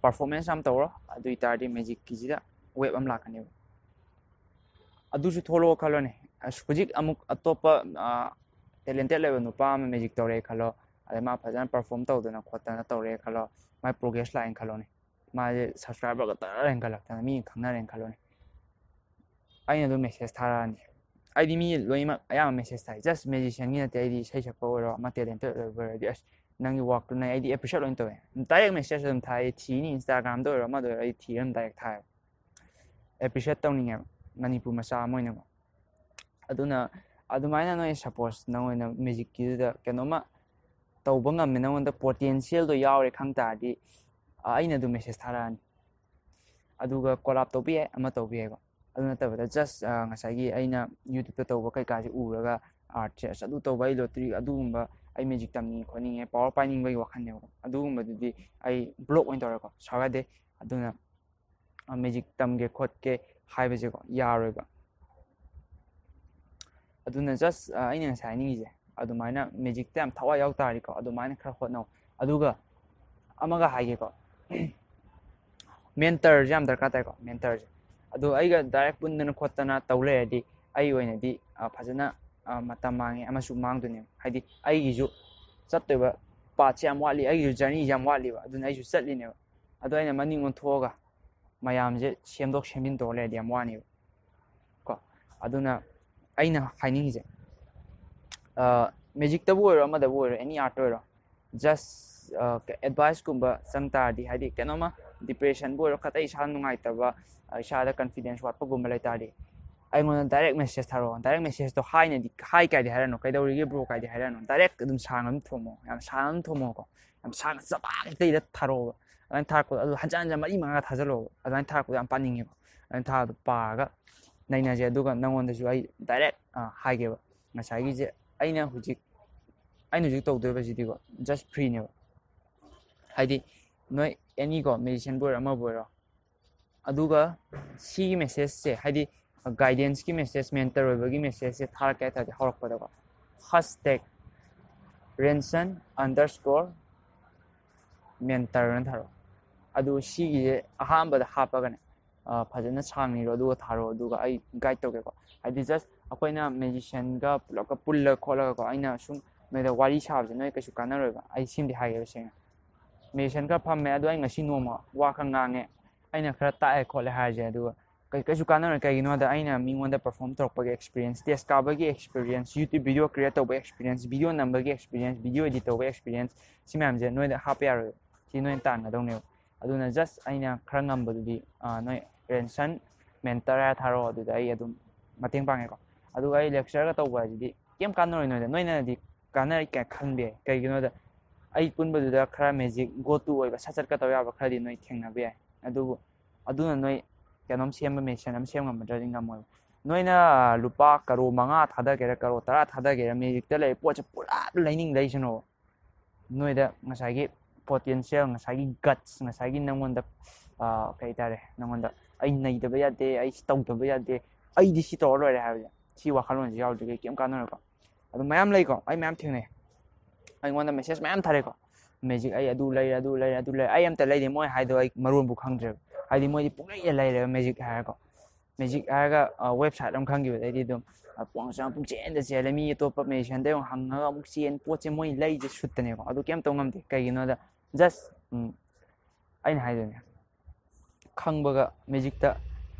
ꯄꯔꯐꯣꯔꯃꯦꯟꯁ ꯌꯥꯝ ꯇꯧꯔꯣ, ꯑꯗꯨ ꯑꯣꯏꯇꯥꯔꯗꯤ ꯃꯦꯖꯤꯛꯀꯤꯁꯤꯗ ꯋꯦꯕ ꯑꯃ ꯂꯥꯛꯀꯅꯦꯕ꯫ ꯑꯗꯨꯁꯨ ꯊꯣꯛꯂꯛꯑꯣ ꯈꯜꯂꯣꯅꯦ꯫ ꯑꯁ, ꯍꯧꯖꯤꯛ ꯑꯃꯨꯛ ꯑꯇꯣꯞꯄ ꯇꯦꯂꯦꯟꯇꯦꯠ ꯂꯩꯕ ꯅꯨꯄꯥ ꯑꯃ ꯃꯦꯖꯤꯛ ꯇꯧꯔꯦ ꯈꯜꯂꯣ, ꯑꯗꯩ ꯃꯥ ꯐꯖꯅ ꯄꯔꯐꯣꯝ ꯇꯧꯗꯅ ꯈꯣꯠꯇꯅ ꯇꯧꯔꯦ ꯈꯜꯂꯣ, ꯃꯥꯏ ꯄ꯭ꯔꯣꯒ꯭ꯔꯦꯁ ꯂꯥꯛꯑꯦꯅ ꯈꯜꯂꯣꯅꯦ, ꯃꯥꯁꯦ ꯁꯕꯁꯀ꯭ꯔꯥꯏꯕꯔꯒ ꯇꯔꯥ ꯍꯦꯟꯒꯠꯂꯛꯇꯅ ꯃꯤ ꯈꯪꯅꯔꯦꯅ ꯈꯜꯂꯣꯅꯦ꯫ ꯑꯩꯅ ꯑꯗꯨꯝ ꯃꯦꯁꯦꯖ ꯊꯥꯔꯛꯑꯅꯤ꯫ ꯑꯩꯗꯤ ꯃꯤ ꯂꯣꯏꯅꯃꯛ ꯑꯌꯥꯝꯕ ꯃꯦꯁꯦꯖ ꯊꯥꯏ, ꯖꯁ ꯃꯦꯖꯤꯁꯤꯌꯥꯟꯒꯤ ꯅꯠꯇꯦ꯫ ꯑꯩꯗꯤ ꯏꯁꯩ ꯁꯛꯄ ꯑꯣꯏꯔꯣ, ꯑꯃ ꯇꯦꯂꯦꯟꯇꯦꯠ ꯑꯣꯏꯕ ꯑꯣꯏꯔꯗꯤ, "ꯑꯁ, ꯅꯪꯒꯤ ꯋꯥꯛꯇꯨꯅ ꯑꯩꯗꯤ ꯑꯦꯄ꯭ꯔꯤꯁꯤꯌꯦꯠ ꯂꯣꯏꯅ ꯇꯧꯋꯦ", ꯗꯥꯏꯔꯦꯛ ꯃꯦꯁꯦꯖ ꯑꯗꯨꯝ ꯊꯥꯏ꯫ ꯑꯩ ꯊꯤꯅꯤ, ꯏꯟꯁꯇꯥꯒ꯭ꯔꯥꯝꯗ ꯑꯣꯏꯔꯣ, ꯑꯃꯗ ꯑꯣꯏꯔꯣ, ꯑꯩ ꯊꯤꯔ ꯑꯗꯨꯝ ꯗꯥꯏꯔꯦꯛ ꯊꯥꯏ꯫ ꯑꯦꯄ꯭ꯔꯤꯁꯤꯌꯦꯠ ꯇꯧꯅꯤꯡꯉꯦꯕ, ꯃꯅꯤꯄꯨꯔ ꯃꯆꯥ ꯑꯃ ꯑꯣꯏꯅꯀꯣ꯫ ꯑꯗꯨꯅ ꯑꯗꯨꯃꯥꯏꯅ ꯅꯣꯏ, ꯁꯄꯣꯁ ꯅꯪ ꯑꯣꯏꯅ ꯃꯦꯖꯤꯛꯀꯤꯗꯨꯗ ꯀꯩꯅꯣꯝꯃ ꯇꯧꯕ ꯉꯝꯃꯦ, ꯅꯪꯉꯣꯟꯗ ꯄꯣꯇꯦꯟꯁꯤꯌꯦꯜꯗꯣ ꯌꯥꯎꯔꯦ ꯈꯪ ꯇꯥꯔꯗꯤ, ꯑ, ꯑꯩꯅ ꯑꯗꯨꯝ ꯃꯦꯁꯦꯖ ꯊꯥꯔꯛꯑꯅꯤ꯫ ꯑꯗꯨꯒ ꯀꯣꯂꯥꯞ ꯇꯧꯕ ꯌꯥꯏ, ꯑꯃ ꯇꯧꯕ ꯌꯥꯏꯀꯣ꯫ ꯑꯗꯨ ꯅꯠꯇꯕꯗ ꯖꯁ, ꯑ, ꯉꯁꯥꯏꯒꯤ ꯑꯩꯅ ꯌꯨꯇ꯭ꯌꯨꯕꯇ ꯇꯧꯕ ꯀꯩꯀꯥꯁꯦ ꯎꯔꯒ, ꯑꯥꯔꯠꯁꯦ, "ꯑꯁ, ꯑꯗꯨ ꯇꯧꯕ, ꯑꯩ ꯂꯣꯇ꯭ꯔꯤ, ꯑꯗꯨꯒꯨꯝꯕ, ꯑꯩ ꯃꯦꯖꯤꯛ ꯇꯝꯅꯤꯡꯉꯦ ꯈꯣꯠꯅꯤꯡꯉꯦ, ꯄꯋꯥꯔ ꯄꯥꯏꯅꯤꯡꯕꯒꯤ ꯋꯥꯈꯜꯅꯦꯕꯀꯣ", ꯑꯗꯨꯒꯨꯝꯕꯗꯨꯗꯤ ꯑꯩ ꯕ꯭ꯂꯣꯛ ꯑꯣꯏꯅ ꯇꯧꯔꯦꯀꯣ, ꯁꯥꯎ ꯌꯥꯗꯦ꯫ ꯑꯗꯨꯅ, ꯑ, ꯃꯦꯖꯤꯛ ꯇꯝꯒꯦ ꯈꯣꯠꯀꯦ ꯍꯥꯏꯕꯁꯦꯀꯣ, ꯌꯥꯔꯣꯏꯕ꯫ ꯑꯗꯨꯅ ꯖꯁ, ꯑ, ꯑꯩꯅ ꯉꯁꯥꯏ ꯍꯥꯏꯅꯤꯡꯉꯤꯁꯦ, ꯑꯗꯨꯃꯥꯏꯅ ꯃꯦꯖꯤꯛꯇ ꯌꯥꯝ ꯊꯋꯥꯏ ꯌꯥꯎ ꯇꯥꯔꯗꯤꯀꯣ, ꯑꯗꯨꯃꯥꯏꯅ ꯈꯔ ꯍꯣꯠꯅꯧ꯫ ꯑꯗꯨꯒ ꯑꯃꯒ ꯍꯥꯏꯒꯦꯀꯣ, ꯃꯦꯟꯇꯔꯁꯦ ꯌꯥꯝ ꯗꯔꯀꯥꯔ ꯇꯥꯏꯀꯣ, ꯃꯦꯟꯇꯔꯁꯦ꯫ ꯑꯗꯣ ꯑꯩꯒ ꯗꯥꯏꯔꯦꯛ ꯄꯨꯟꯗꯅ ꯈꯣꯠꯇꯅ ꯇꯧ ꯂꯩꯔꯗꯤ, ꯑꯩ ꯑꯣꯏꯅꯗꯤ, ꯑ, ꯐꯖꯅ, ꯑ, ꯃꯇꯝ ꯃꯥꯡꯉꯦ ꯑꯃꯁꯨ ꯃꯥꯡꯗꯣꯏꯅꯦꯕ꯫ ꯍꯥꯏꯗꯤ ꯑꯩꯒꯤꯁꯨ ꯆꯠꯇꯣꯏꯕ ꯄꯥꯠꯁꯦ ꯌꯥꯝ ꯋꯥꯠꯂꯤ, ꯑꯩꯒꯤꯁꯨ ꯖꯔꯅꯤꯁꯦ ꯌꯥꯝ ꯋꯥꯠꯂꯤꯕ, ꯑꯗꯨꯅ ꯑꯩꯁꯨ ꯆꯠꯂꯤꯅꯦꯕ꯫ ꯑꯗꯣ ꯑꯩꯅ ꯃꯅꯤꯡ ꯑꯣꯟꯊꯣꯛꯑꯒ ꯃꯌꯥꯝꯁꯦ ꯁꯦꯝꯗꯣꯛ ꯁꯦꯝꯖꯤꯟ ꯇꯧꯔ ꯂꯩꯔꯗꯤ ꯌꯥꯝ ꯋꯥꯅꯦꯕ ꯀꯣ꯫ ꯑꯗꯨꯅ ꯑꯩꯅ ꯍꯥꯏꯅꯤꯡꯉꯤꯁꯦ, ꯑ, ꯃꯦꯖꯤꯛꯇꯕꯨ ꯑꯣꯏꯔꯣ, ꯑꯃꯗꯕꯨ ꯑꯣꯏꯔꯣ, ꯑꯦꯅꯤ ꯑꯥꯔꯠꯇ ꯑꯣꯏꯔꯣ, ꯖꯁ, ꯑ, ꯑꯦꯗꯚꯥꯏꯁꯀꯨꯝꯕ ꯆꯪ ꯇꯥꯔꯗꯤ, ꯍꯥꯏꯗꯤ ꯀꯩꯅꯣꯝꯃ ꯗꯤꯄ꯭ꯔꯦꯁꯟꯕꯨ ꯑꯣꯏꯔꯣ, ꯈꯇ ꯏꯁꯥ ꯅꯨꯡꯉꯥꯏꯇꯕ, ꯑ, ꯏꯁꯥꯗ ꯀꯟꯐꯤꯗꯦꯟꯁ ꯋꯥꯠꯄꯒꯨꯝꯕ ꯂꯩ ꯇꯥꯔꯗꯤ, ꯑꯩꯉꯣꯟꯗ ꯗꯥꯏꯔꯦꯛ ꯃꯦꯁꯦꯖ ꯊꯥꯔꯛꯑꯣ꯫ ꯗꯥꯏꯔꯦꯛ ꯃꯦꯁꯦꯖꯇꯣ ꯍꯥꯏꯅꯗꯤ, "ꯍꯥꯏ" ꯀꯥꯏꯗꯤ ꯍꯥꯏꯔꯛꯑꯅꯨ, "ꯀꯩꯗꯧꯔꯤꯒꯦ ꯕ꯭ꯔꯣ" ꯀꯥꯏꯗꯤ ꯍꯥꯏꯔꯛꯑꯅꯨ꯫ ꯗꯥꯏꯔꯦꯛ ꯑꯗꯨꯝ ꯁꯥꯡꯅ ꯑꯗꯨꯝ ꯊꯣꯝꯃꯣ, ꯌꯥꯝ ꯁꯥꯡꯅ ꯑꯗꯨꯝ ꯊꯣꯝꯃꯣꯀꯣ, ꯌꯥꯝ ꯁꯥꯡꯅ ꯆꯕꯥꯛ ꯍꯦꯛꯇ ꯏꯔ ꯊꯥꯔꯛꯑꯣꯕ꯫ ꯑꯗꯨꯃꯥꯏꯅ ꯊꯥꯔꯛꯄꯗꯣ, ꯑꯗꯨ ꯍꯟꯖꯟ ꯍꯟꯖꯟ ꯃꯔꯤ ꯃꯉꯥ ꯊꯥꯖꯜꯂꯣꯕ꯫ ꯑꯗꯨꯃꯥꯏꯅ ꯊꯥꯔꯛꯄꯗꯣ ꯌꯥꯝ ꯄꯥꯅꯤꯡꯉꯦꯕ꯫ ꯑꯗꯨꯃꯥꯏꯅ ꯊꯥꯕꯗꯣ ꯄꯥꯔꯒ ꯅꯩꯅꯁꯦ, ꯑꯗꯨꯒ ꯅꯪꯉꯣꯟꯗꯁꯨ ꯑꯩ ꯗꯥꯏꯔꯦꯛ, ꯑ, ꯍꯥꯏꯒꯦꯕ꯫ ꯉꯁꯥꯏꯒꯤꯁꯦ ꯑꯩꯅ ꯍꯧꯖꯤꯛ, ꯑꯩꯅ ꯍꯧꯖꯤꯛ ꯇꯧꯗꯣꯏꯕꯁꯤꯗꯤꯀꯣ, ꯖꯁ ꯐ꯭ꯔꯤꯅꯦꯕ꯫ ꯍꯥꯏꯗꯤ ꯅꯣꯏ ꯑꯦꯅꯤꯀꯣ, ꯃꯦꯖꯤꯁꯤꯌꯥꯟꯕꯨ ꯑꯣꯏꯔꯣ, ꯑꯃꯕꯨ ꯑꯣꯏꯔꯣ, ꯑꯗꯨꯒ ꯁꯤꯒꯤ ꯃꯦꯁꯦꯖꯁꯦ, ꯍꯥꯏꯗꯤ ꯒꯥꯏꯗꯦꯟꯁꯀꯤ ꯃꯦꯁꯦꯖ, ꯃꯦꯟꯇꯔ ꯑꯣꯏꯕꯒꯤ ꯃꯦꯁꯦꯖꯁꯦ ꯊꯥꯔꯛꯀꯦ ꯍꯥꯏ ꯇꯥꯔꯗꯤ, ꯍꯧꯔꯛꯄꯗꯀꯣ, ꯍꯁ ꯇꯦꯛ ꯔꯦꯟꯁꯟ ꯑꯟꯗꯔ ꯁ꯭ꯀꯣꯔ ꯃꯦꯟꯇꯔ ꯑꯅ ꯊꯥꯔꯛꯑꯣ꯫ ꯑꯗꯨ ꯁꯤꯒꯤꯁꯦ ꯑꯍꯥꯟꯕꯗ ꯍꯥꯞꯄꯒꯅꯦ, ꯑ, ꯐꯖꯅ ꯁꯥꯡꯅ ꯏꯔꯣ, ꯑꯗꯨꯒ ꯊꯥꯔꯛꯑꯣ, ꯑꯗꯨꯒ ꯑꯩ ꯒꯥꯏꯗ ꯇꯧꯒꯦꯀꯣ꯫ ꯍꯥꯏꯗꯤ ꯖꯁ ꯑꯩꯈꯣꯏꯅ ꯃꯦꯖꯤꯁꯤꯌꯥꯟꯒ ꯄꯨꯂꯞꯀ ꯄꯨꯜꯂ ꯈꯣꯠꯂꯒꯀꯣ, ꯑꯩꯅ ꯁꯨꯝ ꯅꯣꯏꯗ ꯋꯥꯔꯤ ꯁꯥꯕꯁꯦ ꯅꯣꯏ ꯀꯩꯁꯨ ꯀꯥꯟꯅꯔꯣꯏꯕ꯫ ꯑꯩ ꯁꯤꯃꯗꯤ ꯍꯥꯏꯒꯦꯕ ꯁꯦꯡꯅ, ꯃꯦꯁꯟ ꯈꯔ ꯐꯝꯃꯦ, ꯑꯗꯣ ꯑꯩ ꯉꯁꯤ ꯅꯣꯡꯃ ꯋꯥ ꯈꯔ ꯉꯥꯡꯉꯦ, ꯑꯩꯅ ꯈꯔ ꯇꯥꯛꯑꯦ ꯈꯣꯠꯂꯦ ꯍꯥꯏꯔꯁꯦ, ꯑꯗꯨꯒ ꯀꯩ- ꯀꯩꯁꯨ ꯀꯥꯟꯅꯔꯣꯏ꯫ ꯀꯩꯒꯤꯅꯣꯗ ꯑꯩꯅ ꯃꯤꯉꯣꯟꯗ ꯄꯔꯐꯣꯝ ꯇꯧꯔꯛꯄꯒꯤ ꯑꯦꯛꯁꯄꯤꯔꯤꯌꯦꯟꯁ, ꯇꯦꯁ ꯀꯥꯕꯒꯤ ꯑꯦꯛꯁꯄꯤꯔꯤꯌꯦꯟꯁ, ꯌꯨꯇ꯭ꯌꯨꯕ ꯚꯤꯗꯤꯑꯣ ꯀ꯭ꯔꯤꯌꯦꯠ ꯇꯧꯕꯒꯤ ꯑꯦꯛꯁꯄꯤꯔꯤꯌꯦꯟꯁ, ꯚꯤꯗꯤꯑꯣ ꯅꯝꯕꯒꯤ ꯑꯦꯛꯁꯄꯤꯔꯤꯌꯦꯟꯁ, ꯚꯤꯗꯤꯑꯣ ꯏꯗꯤꯠ ꯇꯧꯕꯒꯤ ꯑꯦꯛꯁꯄꯤꯔꯤꯌꯦꯟꯁ, ꯁꯤ ꯃꯌꯥꯝꯁꯦ ꯅꯣꯏꯗ ꯍꯥꯞꯄ ꯌꯥꯔꯣꯏ꯫ ꯁꯤ ꯅꯣꯏꯅ ꯇꯥꯟꯒꯗꯧꯅꯦꯕ꯫ ꯑꯗꯨꯅ ꯖꯁ ꯑꯩꯅ ꯈꯔ ꯉꯝꯕꯗꯨꯗꯤ, ꯑꯥ, ꯅꯣꯏ ꯔꯦꯟꯁꯟ ꯃꯦꯟꯇꯔ ꯍꯥꯏꯔ ꯊꯥꯔꯛꯑꯣ, ꯑꯗꯨꯗ ꯑꯩ ꯑꯗꯨꯝ ꯃꯇꯦꯡ ꯄꯥꯡꯉꯦꯀꯣ꯫ ꯑꯗꯨꯒ ꯑꯩ ꯂꯦꯛꯆꯔꯒ ꯇꯧꯕ ꯍꯥꯏꯁꯤꯗꯤ ꯀꯩꯝ ꯀꯥꯟꯅꯔꯣꯏ ꯅꯣꯏꯗ꯫ ꯅꯣꯏꯅꯗꯤ ꯀꯥꯟꯅꯔꯤ ꯀꯥꯏꯅ ꯈꯟꯕ ꯌꯥꯏ꯫ ꯀꯩꯒꯤꯅꯣꯗ ꯑꯩ ꯄꯨꯟꯕꯗꯨꯗ ꯈꯔ ꯃꯦꯖꯤꯛ ꯒꯣ ꯇꯨ ꯑꯣꯏꯕ ꯁꯠ ꯁꯠꯀ ꯇꯧ ꯌꯥꯕ ꯈꯔꯗꯤ ꯅꯣꯏ ꯊꯦꯡꯅꯕ ꯌꯥꯏ꯫ ꯑꯗꯨꯕꯨ ꯑꯗꯨꯅ ꯅꯣꯏ ꯀꯩꯅꯣꯝ ꯁꯦꯝꯕ, ꯃꯦꯁꯟ ꯑꯃ ꯁꯦꯝ ꯉꯝꯃꯗ꯭ꯔꯗꯤ ꯉꯝꯃꯣꯏꯕ꯫ ꯅꯣꯏꯅ ꯂꯨꯄꯥ ꯀꯔꯣ ꯃꯉꯥ ꯊꯥꯗꯒꯦꯔꯥ, ꯀꯔꯣ ꯇꯔꯥ ꯊꯥꯗꯒꯦꯔꯥ, ꯃꯦꯖꯤꯛꯇ ꯂꯩꯔꯦ ꯄꯣꯠꯁꯦ ꯄꯨꯂꯞ ꯂꯩꯅꯤꯡ ꯂꯩꯁꯅꯣꯕ꯫ ꯅꯣꯏꯗ ꯉꯁꯥꯏꯒꯤ ꯄꯣꯇꯦꯟꯁꯤꯌꯦꯜ, ꯉꯁꯥꯏꯒꯤ ꯒꯠꯁ, ꯉꯁꯥꯏꯒꯤ ꯅꯪꯉꯣꯟꯗ, ꯑꯥ, ꯀꯩ ꯍꯥꯏꯇꯥꯔꯦ, ꯅꯪꯉꯣꯟꯗ "ꯑꯩ ꯅꯩꯗꯕ ꯌꯥꯗꯦ, ꯑꯩ ꯁꯤ ꯇꯧꯗꯕ ꯌꯥꯗꯦ, ꯑꯩꯗꯤ ꯁꯤ ꯇꯧꯔ ꯂꯣꯏꯔꯦ" ꯍꯥꯏꯕꯁꯦ, ꯁꯤ ꯋꯥꯈꯜꯂꯣꯟꯁꯦ ꯌꯥꯎꯗ꯭ꯔꯤꯈꯩ ꯀꯩꯝ ꯀꯥꯟꯅꯔꯣꯏꯀꯣ꯫ ꯑꯗꯨ ꯃꯌꯥꯝ ꯂꯩꯀꯣ, ꯑꯩ ꯃꯌꯥꯝ ꯊꯦꯡꯅꯩ꯫ ꯑꯩꯉꯣꯟꯗ ꯃꯦꯁꯦꯖ ꯃꯌꯥꯝ ꯊꯥꯔꯛꯑꯦꯀꯣ, "ꯃꯦꯖꯤꯛ ꯑꯩ ꯑꯗꯨ ꯂꯩꯔꯦ, ꯑꯗꯨ ꯂꯩꯔꯦ, ꯑꯗꯨ ꯂꯩꯔꯦ", ꯑꯩ ꯑꯝꯇ ꯂꯩꯗꯦ꯫ ꯃꯣꯏ ꯍꯥꯏꯗꯣ ꯑꯩ ꯃꯔꯣꯟꯕꯨ ꯈꯪꯗ꯭ꯔꯦꯕ꯫ ꯍꯥꯏꯗꯤ ꯃꯣꯏꯗꯤ ꯄꯨꯡꯂꯩꯗ ꯂꯩꯔꯦꯕ ꯃꯦꯖꯤꯛ ꯍꯥꯏꯔꯒꯀꯣ꯫ ꯃꯦꯖꯤꯛ ꯍꯥꯏꯔꯒ, ꯑ, ꯋꯦꯕꯁꯥꯏꯠ ꯑꯃ ꯈꯪꯈꯤꯕꯗꯩꯗꯤ ꯑꯗꯨꯝ, ꯑ, ꯄꯨꯡ ꯆꯪ-, ꯄꯨꯡꯆꯦꯟꯗ ꯆꯦꯜꯂꯦ꯫ ꯃꯤ ꯑꯇꯣꯞꯄ ꯃꯦꯖꯤꯁꯤꯌꯥꯟꯗ ꯑꯃꯨꯛ ꯍꯪꯉꯒ ꯑꯃꯨꯛ ꯆꯦꯟ, ꯄꯣꯠꯁꯦ ꯃꯣꯏ ꯂꯩꯁꯦ ꯁꯨꯠꯇꯅꯦꯀꯣ꯫ ꯑꯗꯨ ꯀꯩꯝ ꯇꯧ ꯉꯝꯗꯦ꯫ ꯀꯩꯒꯤꯅꯣꯗ ꯖꯁ, ꯎꯝ, ꯑꯩꯅ ꯍꯥꯏꯗꯣꯏꯅꯦ, ꯈꯪꯕꯒ ꯃꯦꯖꯤꯛꯇ,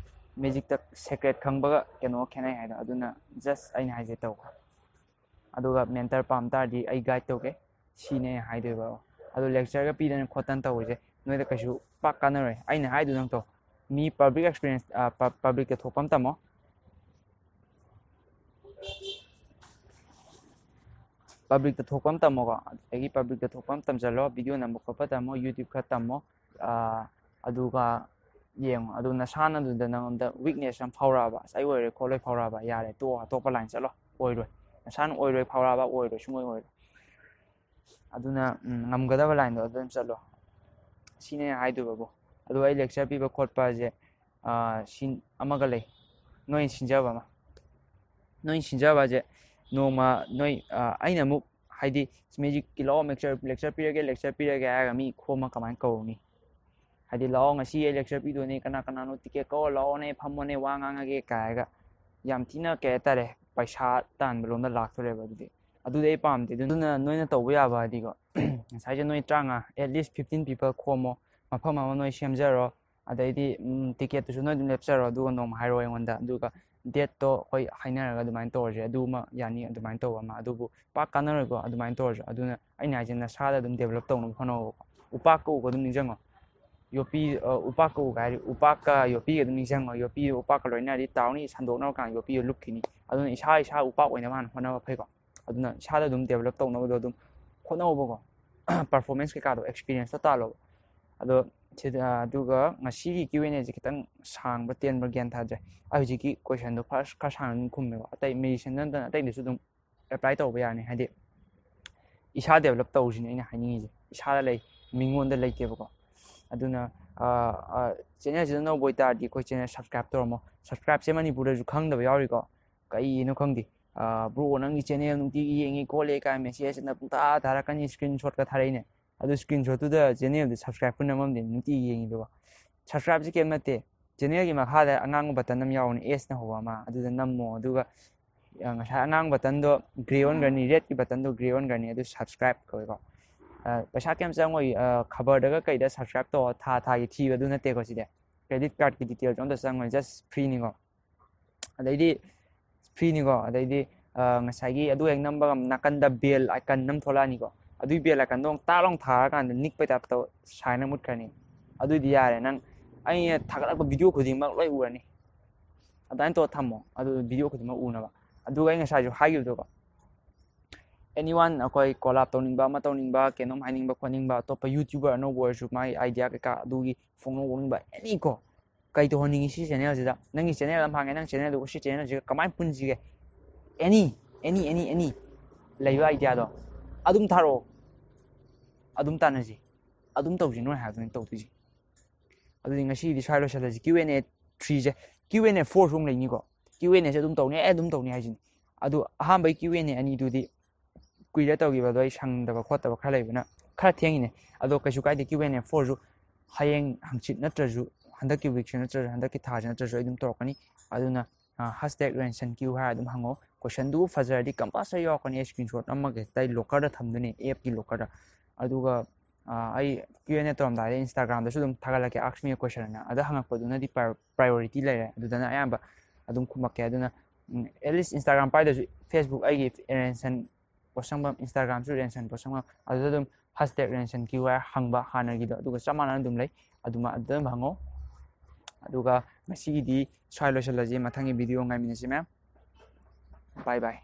ꯃꯦꯖꯤꯛꯇ ꯁꯦꯀ꯭ꯔꯦꯠ ꯈꯪꯕꯒ ꯀꯩꯅꯣ ꯈꯦꯠꯅꯩ ꯍꯥꯏꯗꯣ꯫ ꯑꯗꯨꯅ ꯖꯁ ꯑꯩꯅ ꯍꯥꯏꯁꯦ ꯇꯧ꯫ ꯑꯗꯨꯒ ꯃꯦꯟꯇꯔ ꯄꯥꯝ ꯇꯥꯔꯗꯤ ꯑꯩ ꯒꯥꯏꯗ ꯇꯧꯒꯦ, ꯁꯤꯅꯦ ꯍꯥꯏꯗꯣꯏꯕ꯫ ꯑꯗꯣ ꯂꯦꯛꯆꯔꯒ ꯄꯤꯗꯅ ꯈꯣꯠꯇꯅ ꯇꯧꯕꯁꯦ ꯅꯣꯏꯗ ꯀꯩꯁꯨ ꯄꯥꯛ ꯀꯥꯟꯅꯔꯣꯏ꯫ ꯑꯩꯅ ꯍꯥꯏꯗꯨ ꯅꯪ ꯇꯧ꯫ ꯃꯤ ꯄꯕ꯭ꯂꯤꯛ ꯑꯦꯛꯁꯄꯤꯔꯤꯌꯦꯟꯁ, ꯑ, ꯄ-, ꯄꯕ꯭ꯂꯤꯛꯇ ꯊꯣꯛꯄ ꯑꯃ ꯇꯝꯃꯣ꯫ ꯄꯕ꯭ꯂꯤꯛꯇ ꯊꯣꯛꯄ ꯑꯃ ꯇꯝꯃꯣꯀꯣ꯫ ꯑꯗꯒꯤ ꯄꯕ꯭ꯂꯤꯛꯇ ꯊꯣꯛꯄ ꯑꯃ ꯇꯝꯁꯤꯜꯂꯣ, ꯚꯤꯗꯤꯑꯣ ꯅꯝꯕ ꯈꯣꯠꯄ ꯇꯝꯃꯣ, ꯌꯨꯇ꯭ꯌꯨꯕ ꯈꯔ ꯇꯝꯃꯣ꯫ ꯑ, ꯑꯗꯨꯒ ꯌꯦꯡꯉꯣ꯫ ꯑꯗꯨ ꯅꯁꯥꯅ ꯑꯗꯨꯗ ꯅꯉꯣꯟꯗ ꯋꯤꯛꯅꯦꯁ ꯑꯃ ꯐꯥꯎꯔꯛꯑꯕ, "ꯑꯁ, ꯑꯩ ꯑꯣꯏꯔꯣꯏ ꯈꯣꯠꯂꯣꯏ" ꯐꯥꯎꯔꯛꯑꯕ, ꯌꯥꯔꯦ, ꯇꯣꯛꯑꯣ, ꯑꯇꯣꯞꯄ ꯂꯥꯏꯟ ꯆꯠꯂꯣ꯫ ꯑꯣꯏꯔꯣꯏ꯫ ꯅꯁꯥꯅ ꯑꯣꯏꯔꯣꯏ ꯐꯥꯎꯔꯛꯑꯕ, ꯑꯣꯏꯔꯣꯏ, ꯁꯨꯡꯑꯣꯏ ꯑꯣꯏꯔꯣꯏ꯫ ꯑꯗꯨꯅ, ꯎꯝ, ꯉꯝꯒꯗꯕ ꯂꯥꯏꯟꯗꯣ ꯑꯗꯨ ꯑꯗꯨꯝ ꯆꯠꯂꯣ꯫ ꯁꯤꯅꯦ ꯑꯩꯅ ꯍꯥꯏꯗꯣꯏꯕꯕꯨ꯫ ꯑꯗꯨꯒ ꯑꯩ ꯂꯦꯛꯆꯔ ꯄꯤꯕ ꯈꯣꯠꯄ ꯍꯥꯏꯁꯦ, ꯑꯥ, ꯁꯤꯟ-, ꯑꯃꯒ ꯂꯩ꯫ ꯅꯣꯏꯅ ꯁꯤꯟꯖꯕ ꯑꯃ꯫ ꯅꯣꯏꯅ ꯁꯤꯟꯖꯕ ꯍꯥꯏꯁꯦ ꯅꯣꯡꯃ ꯅꯣꯏ, ꯑꯥ, ꯑꯩꯅ ꯑꯃꯨꯛ ꯍꯥꯏꯗꯤ, "ꯃꯦꯖꯤꯛꯀꯤ ꯂꯥꯛꯑꯣ, ꯂꯦꯛꯆꯔ, ꯂꯦꯛꯆꯔ ꯄꯤꯔꯒꯦ, ꯂꯦꯛꯆꯔ ꯄꯤꯔꯒꯦ" ꯍꯥꯏꯔꯒ ꯃꯤ ꯈꯣꯝꯃ ꯀꯃꯥꯏꯅ ꯀꯧꯔꯨꯅꯤ? ꯍꯥꯏꯗꯤ, "ꯂꯥꯛꯑꯣ, ꯉꯁꯤ ꯑꯩ ꯂꯦꯛꯆꯔ ꯄꯤꯗꯣꯏꯅꯦ, ꯀꯅꯥ ꯀꯅꯥꯅꯣ ꯇꯤꯀꯦꯠ ꯀꯛꯑꯣ, ꯂꯥꯛꯑꯣꯅꯦ, ꯐꯝꯃꯣꯅꯦ, ꯋꯥ ꯉꯥꯡꯉꯒꯦ" ꯀꯥꯏꯔꯒ ꯌꯥꯝ ꯊꯤꯅ, ꯀꯩ ꯍꯥꯏꯇꯥꯔꯦ, ꯄꯩꯁꯥ ꯇꯥꯟꯕ ꯂꯣꯝꯗ ꯂꯥꯛꯇꯣꯔꯦꯕ ꯑꯗꯨꯗꯤ꯫ ꯑꯗꯨꯗꯤ ꯑꯩ ꯄꯥꯝꯗꯦ꯫ ꯑꯗꯨꯅ ꯅꯣꯏꯅ ꯇꯧꯕ ꯌꯥꯕ ꯍꯥꯏꯗꯤꯀꯣ, ꯉꯁꯥꯏꯁꯦ ꯅꯣꯏ ꯇꯔꯥꯃꯉꯥ, at least fifteen people ꯈꯣꯝꯃꯣ, ꯃꯐꯝ ꯑꯃ ꯅꯣꯏ ꯁꯦꯝꯖꯔꯣ꯫ ꯑꯗꯩꯗꯤ ꯎꯝ, ꯇꯤꯀꯦꯠꯇꯨꯁꯨ ꯅꯣꯏ ꯑꯗꯨꯝ ꯂꯦꯞꯆꯔꯣ, ꯑꯗꯨꯒ ꯅꯣꯡꯃ ꯍꯥꯏꯔꯛꯑꯣ ꯑꯩꯉꯣꯟꯗ꯫ ꯑꯗꯨꯒ ꯗꯦꯠꯇꯣ ꯑꯩꯈꯣꯏ ꯍꯥꯏꯅꯔꯒ ꯑꯗꯨꯃꯥꯏꯅ ꯇꯧꯔꯁꯦ꯫ ꯑꯗꯨꯃ ꯌꯥꯅꯤ, ꯑꯗꯨꯃꯥꯏꯅ ꯇꯧꯕ ꯑꯃ꯫ ꯑꯗꯨꯕꯨ ꯄꯥꯛ ꯀꯥꯟꯅꯔꯣꯏꯀꯣ ꯑꯗꯨꯃꯥꯏꯅ ꯇꯧꯔꯁꯨ꯫ ꯑꯗꯨꯅ ꯑꯩꯅ ꯍꯥꯏꯁꯦ, ꯅꯁꯥꯗ ꯑꯗꯨꯝ develop ꯇꯧꯅꯕ ꯍꯣꯠꯅꯧꯕꯀꯣ꯫ ꯎꯄꯥꯛ ꯀꯧꯕ ꯑꯗꯨꯝ ꯅꯤꯡꯁꯤꯡꯉꯣ꯫ ꯌꯣꯠꯄꯤ, ꯑ, ꯎꯄꯥꯛ ꯀꯧꯕ ꯍꯥꯏꯗꯤ ꯎꯄꯥꯛꯀ ꯌꯣꯠꯄꯤꯒ ꯑꯗꯨꯝ ꯅꯤꯡꯁꯤꯡꯉꯣ꯫ ꯌꯣꯠꯄꯤꯗꯣ ꯎꯄꯥꯛꯀ ꯂꯣꯏꯅꯔꯗꯤ ꯇꯥꯎꯅꯤ, ꯁꯟꯗꯣꯛꯅꯕ ꯀꯥꯟꯗ ꯌꯣꯠꯄꯤꯗꯣ ꯂꯨꯞꯈꯤꯅꯤ꯫ ꯑꯗꯨꯅ ꯏꯁꯥ, ꯏꯁꯥ ꯎꯄꯥꯛ ꯑꯣꯏꯅꯕ ꯍꯥꯟꯅ ꯍꯣꯠꯅꯕ ꯐꯩꯀꯣ꯫ ꯑꯗꯨꯅ ꯏꯁꯥꯗ ꯑꯗꯨꯝ develop ꯇꯧꯅꯕꯗꯣ ꯑꯗꯨꯝ ꯍꯣꯠꯅꯧꯕꯀꯣ꯫ Performance ꯀꯩꯀꯥꯗꯣ experience ꯇꯣ ꯇꯥꯜꯂꯣꯕ꯫ ꯑꯗꯣ ꯁꯤꯗ, ꯑꯗꯨꯒ ꯉꯁꯤꯒꯤ Q and A ꯁꯦ ꯈꯤꯇꯪ ꯁꯥꯡꯕ꯭ꯔꯥ ꯇꯦꯟꯕ꯭ꯔꯥ ꯒ꯭ꯌꯥꯟ ꯇꯥꯗ꯭ꯔꯦ꯫ ꯑꯩ ꯍꯧꯖꯤꯛꯀꯤ question ꯗꯣ ꯈꯔ, ꯈꯔ ꯁꯥꯡꯅ ꯑꯗꯨꯝ ꯈꯨꯝꯃꯦꯕ꯫ ꯑꯇꯩ magician ꯅꯠꯇꯅ ꯑꯇꯩꯗꯁꯨ ꯑꯗꯨꯝ apply ꯇꯧꯕ ꯌꯥꯅꯤ꯫ ꯍꯥꯏꯗꯤ ꯏꯁꯥ develop ꯇꯧꯁꯤꯅꯦ ꯑꯩꯅ ꯍꯥꯏꯅꯤꯡꯉꯤꯁꯦ꯫ ꯏꯁꯥꯗ ꯂꯩ, ꯃꯤꯉꯣꯟꯗ ꯂꯩꯇꯦꯕꯀꯣ꯫ ꯑꯗꯨꯅ, ꯑ, ꯑ, channel ꯁꯤꯗ ꯑꯅꯧꯕ ꯑꯣꯏꯇꯥꯔꯗꯤ ꯑꯩꯈꯣꯏ channel subscribe ꯇꯧꯔꯝꯃꯣ꯫ Subscribe ꯁꯦ ꯃꯅꯤꯄꯨꯔꯗꯁꯨ ꯈꯪꯗꯕ ꯌꯥꯎꯔꯤꯀꯣ꯫ ꯀꯩꯅꯣ ꯈꯪꯗꯦ꯫ "ꯕ꯭ꯔꯣ, ꯅꯪꯒꯤ channel ꯅꯨꯡꯇꯤꯒꯤ ꯌꯦꯡꯉꯤ ꯈꯣꯠꯂꯤ" ꯀꯥꯏꯅ message ꯅ ꯄꯨꯡꯊꯥ ꯊꯥꯔꯛꯀꯅꯤ, screenshot ꯀ ꯊꯥꯔꯛꯏꯅꯦ꯫ ꯑꯗꯨ screenshot ꯇꯨꯗ channel ꯗꯨ subscribe ꯄꯨ ꯅꯝꯃꯝꯗꯦ, ꯅꯨꯡꯇꯤꯒꯤ ꯌꯦꯡꯉꯤꯗꯨꯕꯣ꯫ Subscribe ꯁꯤ ꯀꯩꯝ ꯅꯠꯇꯦ꯫ Channel ꯒꯤ ꯃꯈꯥꯗ ꯑꯉꯥꯡꯕ button ꯑꯃ ꯌꯥꯎꯕꯅꯦ, S ꯅ ꯍꯧꯕ ꯑꯃ, ꯑꯗꯨꯗ ꯅꯝꯃꯣ꯫ ꯑꯗꯨꯒ, ꯑ, ꯉꯁꯥꯏ ꯑꯉꯥꯡ button ꯗꯣ grey ꯑꯣꯟꯈ꯭ꯔꯅꯤ, red ꯀꯤ button ꯗꯣ grey ꯑꯣꯟꯈ꯭ꯔꯅꯤ, ꯑꯗꯨ subscribe ꯀꯧꯋꯦꯀꯣ꯫ ꯑ, ꯄꯩꯁꯥ ꯀꯩꯝ ꯆꯪꯉꯣꯏ꯫ ꯑ, ꯈꯕꯔꯗꯒ ꯀꯩꯗ subscribe ꯇꯧꯔ ꯊꯥ ꯊꯥꯒꯤ ꯊꯤꯕ ꯑꯗꯨ ꯅꯠꯇꯦꯀꯣ ꯁꯤꯗꯤ꯫ Credit card ꯀꯤ detail ꯁꯨ ꯑꯝꯇ ꯆꯪꯉꯣꯏ, just free ꯅꯤꯀꯣ꯫ ꯑꯗꯩꯗꯤ free ꯅꯤꯀꯣ꯫ ꯑꯗꯩꯗꯤ, ꯑ, ꯉꯁꯥꯏꯒꯤ ꯑꯗꯨ ꯍꯦꯛ ꯅꯝꯕꯒ ꯅꯥꯀꯟꯗ bell icon ꯑꯃ ꯊꯣꯛꯂꯛꯑꯅꯤꯀꯣ꯫ ꯑꯗꯨꯒꯤ bell icon ꯗꯣ ꯑꯃꯨꯛ ꯇꯥꯛ ꯂꯥꯎ ꯊꯥꯔꯀꯥꯟꯗ ꯅꯤꯛꯄꯩ type ꯇꯧ sign ꯑꯃ ꯃꯨꯠꯈ꯭ꯔꯅꯤ꯫ ꯑꯗꯨꯏꯗꯤ ꯌꯥꯔꯦ, ꯅꯪ ꯑꯩꯅ ꯊꯥꯒꯠꯂꯛꯄ video ꯈꯨꯗꯤꯡꯃꯛ ꯂꯣꯏ ꯎꯔꯅꯤ꯫ ꯑꯗꯨꯃꯥꯏꯅ ꯇꯧꯔ ꯊꯝꯃꯣ, ꯑꯗꯨ video ꯈꯨꯗꯤꯡꯃꯛ ꯎꯅꯕ꯫ ꯑꯗꯨꯒ ꯑꯩ ꯉꯁꯥꯏꯁꯨ ꯍꯥꯏꯈꯤꯕꯗꯣꯀꯣ, anyone, ꯑꯩꯈꯣꯏ collab ꯇꯧꯅꯤꯡꯕ, ꯑꯃ ꯇꯧꯅꯤꯡꯕ, ꯀꯩꯅꯣꯝ ꯍꯥꯏꯅꯤꯡꯕ ꯈꯣꯠꯅꯤꯡꯕ, ꯑꯇꯣꯞꯄ YouTuber ꯑꯅꯧꯕ ꯑꯣꯏꯔꯁꯨ, ꯃꯥꯒꯤ idea ꯀꯩꯀꯥ ꯑꯗꯨꯒꯤ ꯐꯣꯡꯗꯣꯛꯅꯤꯡꯕ, any ꯀꯣ, ꯀꯩ ꯇꯧꯍꯟꯅꯤꯡꯉꯤ ꯁꯤ channel ꯁꯤꯗ? ꯅꯪꯒꯤ channel ꯑꯃ ꯍꯥꯡꯉꯦ, ꯅꯪ channel ꯗꯨꯒ ꯁꯤ channel ꯁꯤꯒ ꯀꯃꯥꯏꯅ ꯄꯨꯟꯁꯤꯒꯦ? Any, any, any, any ꯂꯩꯕ idea ꯗꯣ ꯑꯗꯨꯝ ꯊꯥꯔꯛꯑꯣ, ꯑꯗꯨꯝ ꯇꯥꯟꯅꯁꯤ, ꯑꯗꯨꯝ ꯇꯧꯁꯤ, ꯅꯣꯏ ꯍꯥꯏꯕꯗꯨꯅꯤ ꯇꯧꯗꯣꯏꯁꯤ꯫ ꯑꯗꯨꯗꯤ ꯉꯁꯤꯒꯤꯗꯤ ꯁ꯭ꯋꯥꯏ ꯂꯣꯏꯁꯤꯜꯂꯁꯤ꯫ Q and A three say, Q and A four ꯁꯨ ꯑꯃꯨꯛ ꯂꯩꯅꯤꯀꯣ꯫ Q and A ꯁꯦ ꯑꯗꯨꯝ ꯇꯧꯅꯤ, ꯑꯦ, ꯑꯗꯨꯝ ꯇꯧꯅꯤ ꯍꯥꯏꯁꯤꯅꯤ꯫ ꯑꯗꯨ ꯑꯍꯥꯟꯕꯒꯤ Q and A ꯑꯅꯤꯗꯨꯗꯤ ꯀꯨꯏꯔ ꯇꯧꯈꯤꯕ ꯑꯗꯣ, ꯑꯩ ꯁꯪꯗꯕ ꯈꯣꯠꯇꯕ ꯈꯔ ꯂꯩꯕꯅ ꯈꯔ ꯊꯦꯡꯉꯤꯅꯦ꯫ ꯑꯗꯣ ꯀꯩꯁꯨ ꯀꯥꯏꯗꯦ, Q and A four ꯁꯨ ꯍꯌꯦꯡ ꯍꯪꯆꯤꯠ ꯅꯠꯇ꯭ꯔꯁꯨ, ꯍꯟꯗꯛꯀꯤ week ꯁꯤ ꯅꯠꯇ꯭ꯔꯁꯨ, ꯍꯟꯗꯛꯀꯤ ꯊꯥꯁꯤ ꯅꯠꯇ꯭ꯔꯁꯨ ꯑꯩ ꯑꯗꯨꯝ ꯇꯧꯔꯛꯀꯅꯤ꯫ ꯑꯗꯨꯅ ꯍꯦꯁ ꯇꯦꯛ ꯔꯦꯟꯁꯟ ꯀ꯭ꯌꯨ ꯍꯥꯏꯔ ꯑꯗꯨꯝ ꯍꯪꯉꯣ꯫ ꯀꯣꯏꯁꯟꯗꯨ ꯐꯖꯔꯗꯤ ꯀꯝꯄꯜꯁꯔꯤ ꯌꯥꯎꯔꯛꯀꯅꯤ꯫ ꯑꯩ ꯁ꯭ꯀ꯭ꯔꯤꯟ ꯁꯣꯠ ꯑꯃꯒ ꯍꯦꯛꯇ ꯑꯩ ꯂꯣꯀꯔꯗ ꯊꯝꯗꯣꯏꯅꯦ, ꯑꯦꯞꯀꯤ ꯂꯣꯀꯔꯗ꯫ ꯑꯗꯨꯒ ꯑꯩ ꯀ꯭ꯌꯨ ꯑꯦꯟ ꯑꯦ ꯇꯧꯔꯝꯗꯥꯏꯗ ꯏꯟꯁꯇꯥꯒ꯭ꯔꯥꯝꯗꯁꯨ ꯑꯗꯨꯝ ꯊꯥꯒꯠꯂꯛꯀꯦ, "Ask me a question" ꯑꯅ꯫ ꯑꯗ ꯍꯪꯉꯛꯄꯗꯨꯅꯗꯤ ꯄ꯭ꯔꯥꯏꯌꯣꯔꯤꯇꯤ ꯂꯩꯔꯦ, ꯑꯗꯨꯗꯅ ꯑꯌꯥꯝꯕ ꯑꯗꯨꯝ ꯈꯨꯝꯃꯛꯀꯦ꯫ ꯑꯗꯨꯅ ꯑꯦꯠꯂꯤꯁ ꯏꯟꯁꯇꯥꯒ꯭ꯔꯥꯝ ꯄꯥꯏꯗꯁꯨ ꯐꯦꯁꯕꯨꯛ, ꯑꯩꯒꯤ ꯔꯦꯟꯁꯟ ꯄꯣꯠꯁꯪꯕꯝ, ꯏꯟꯁꯇꯥꯒ꯭ꯔꯥꯝꯁꯨ ꯔꯦꯟꯁꯟ ꯄꯣꯠꯁꯪꯕꯝ, ꯑꯗꯨꯗ ꯑꯗꯨꯝ ꯍꯦꯁ ꯇꯦꯛ ꯔꯦꯟꯁꯟ ꯀ꯭ꯌꯨ ꯑꯥꯔ ꯍꯪꯕ ꯍꯥꯟꯅꯒꯤꯗꯣ ꯑꯗꯨꯒ ꯆꯞ ꯃꯥꯟꯅꯅ ꯑꯗꯨꯝ ꯂꯩ꯫ ꯑꯗꯨꯃ ꯑꯗꯨꯗ ꯑꯗꯨꯝ ꯍꯪꯉꯣ꯫ ꯑꯗꯨꯒ ꯉꯁꯤꯒꯤꯗꯤ ꯁ꯭ꯋꯥꯏ ꯂꯣꯏꯁꯤꯜꯂꯁꯤ꯫ ꯃꯊꯪꯒꯤ ꯚꯤꯗꯤꯑꯣ ꯉꯥꯏꯃꯤꯟꯅꯁꯤ ꯃꯌꯥꯝ꯫ ꯕꯥꯏ ꯕꯥꯏ꯫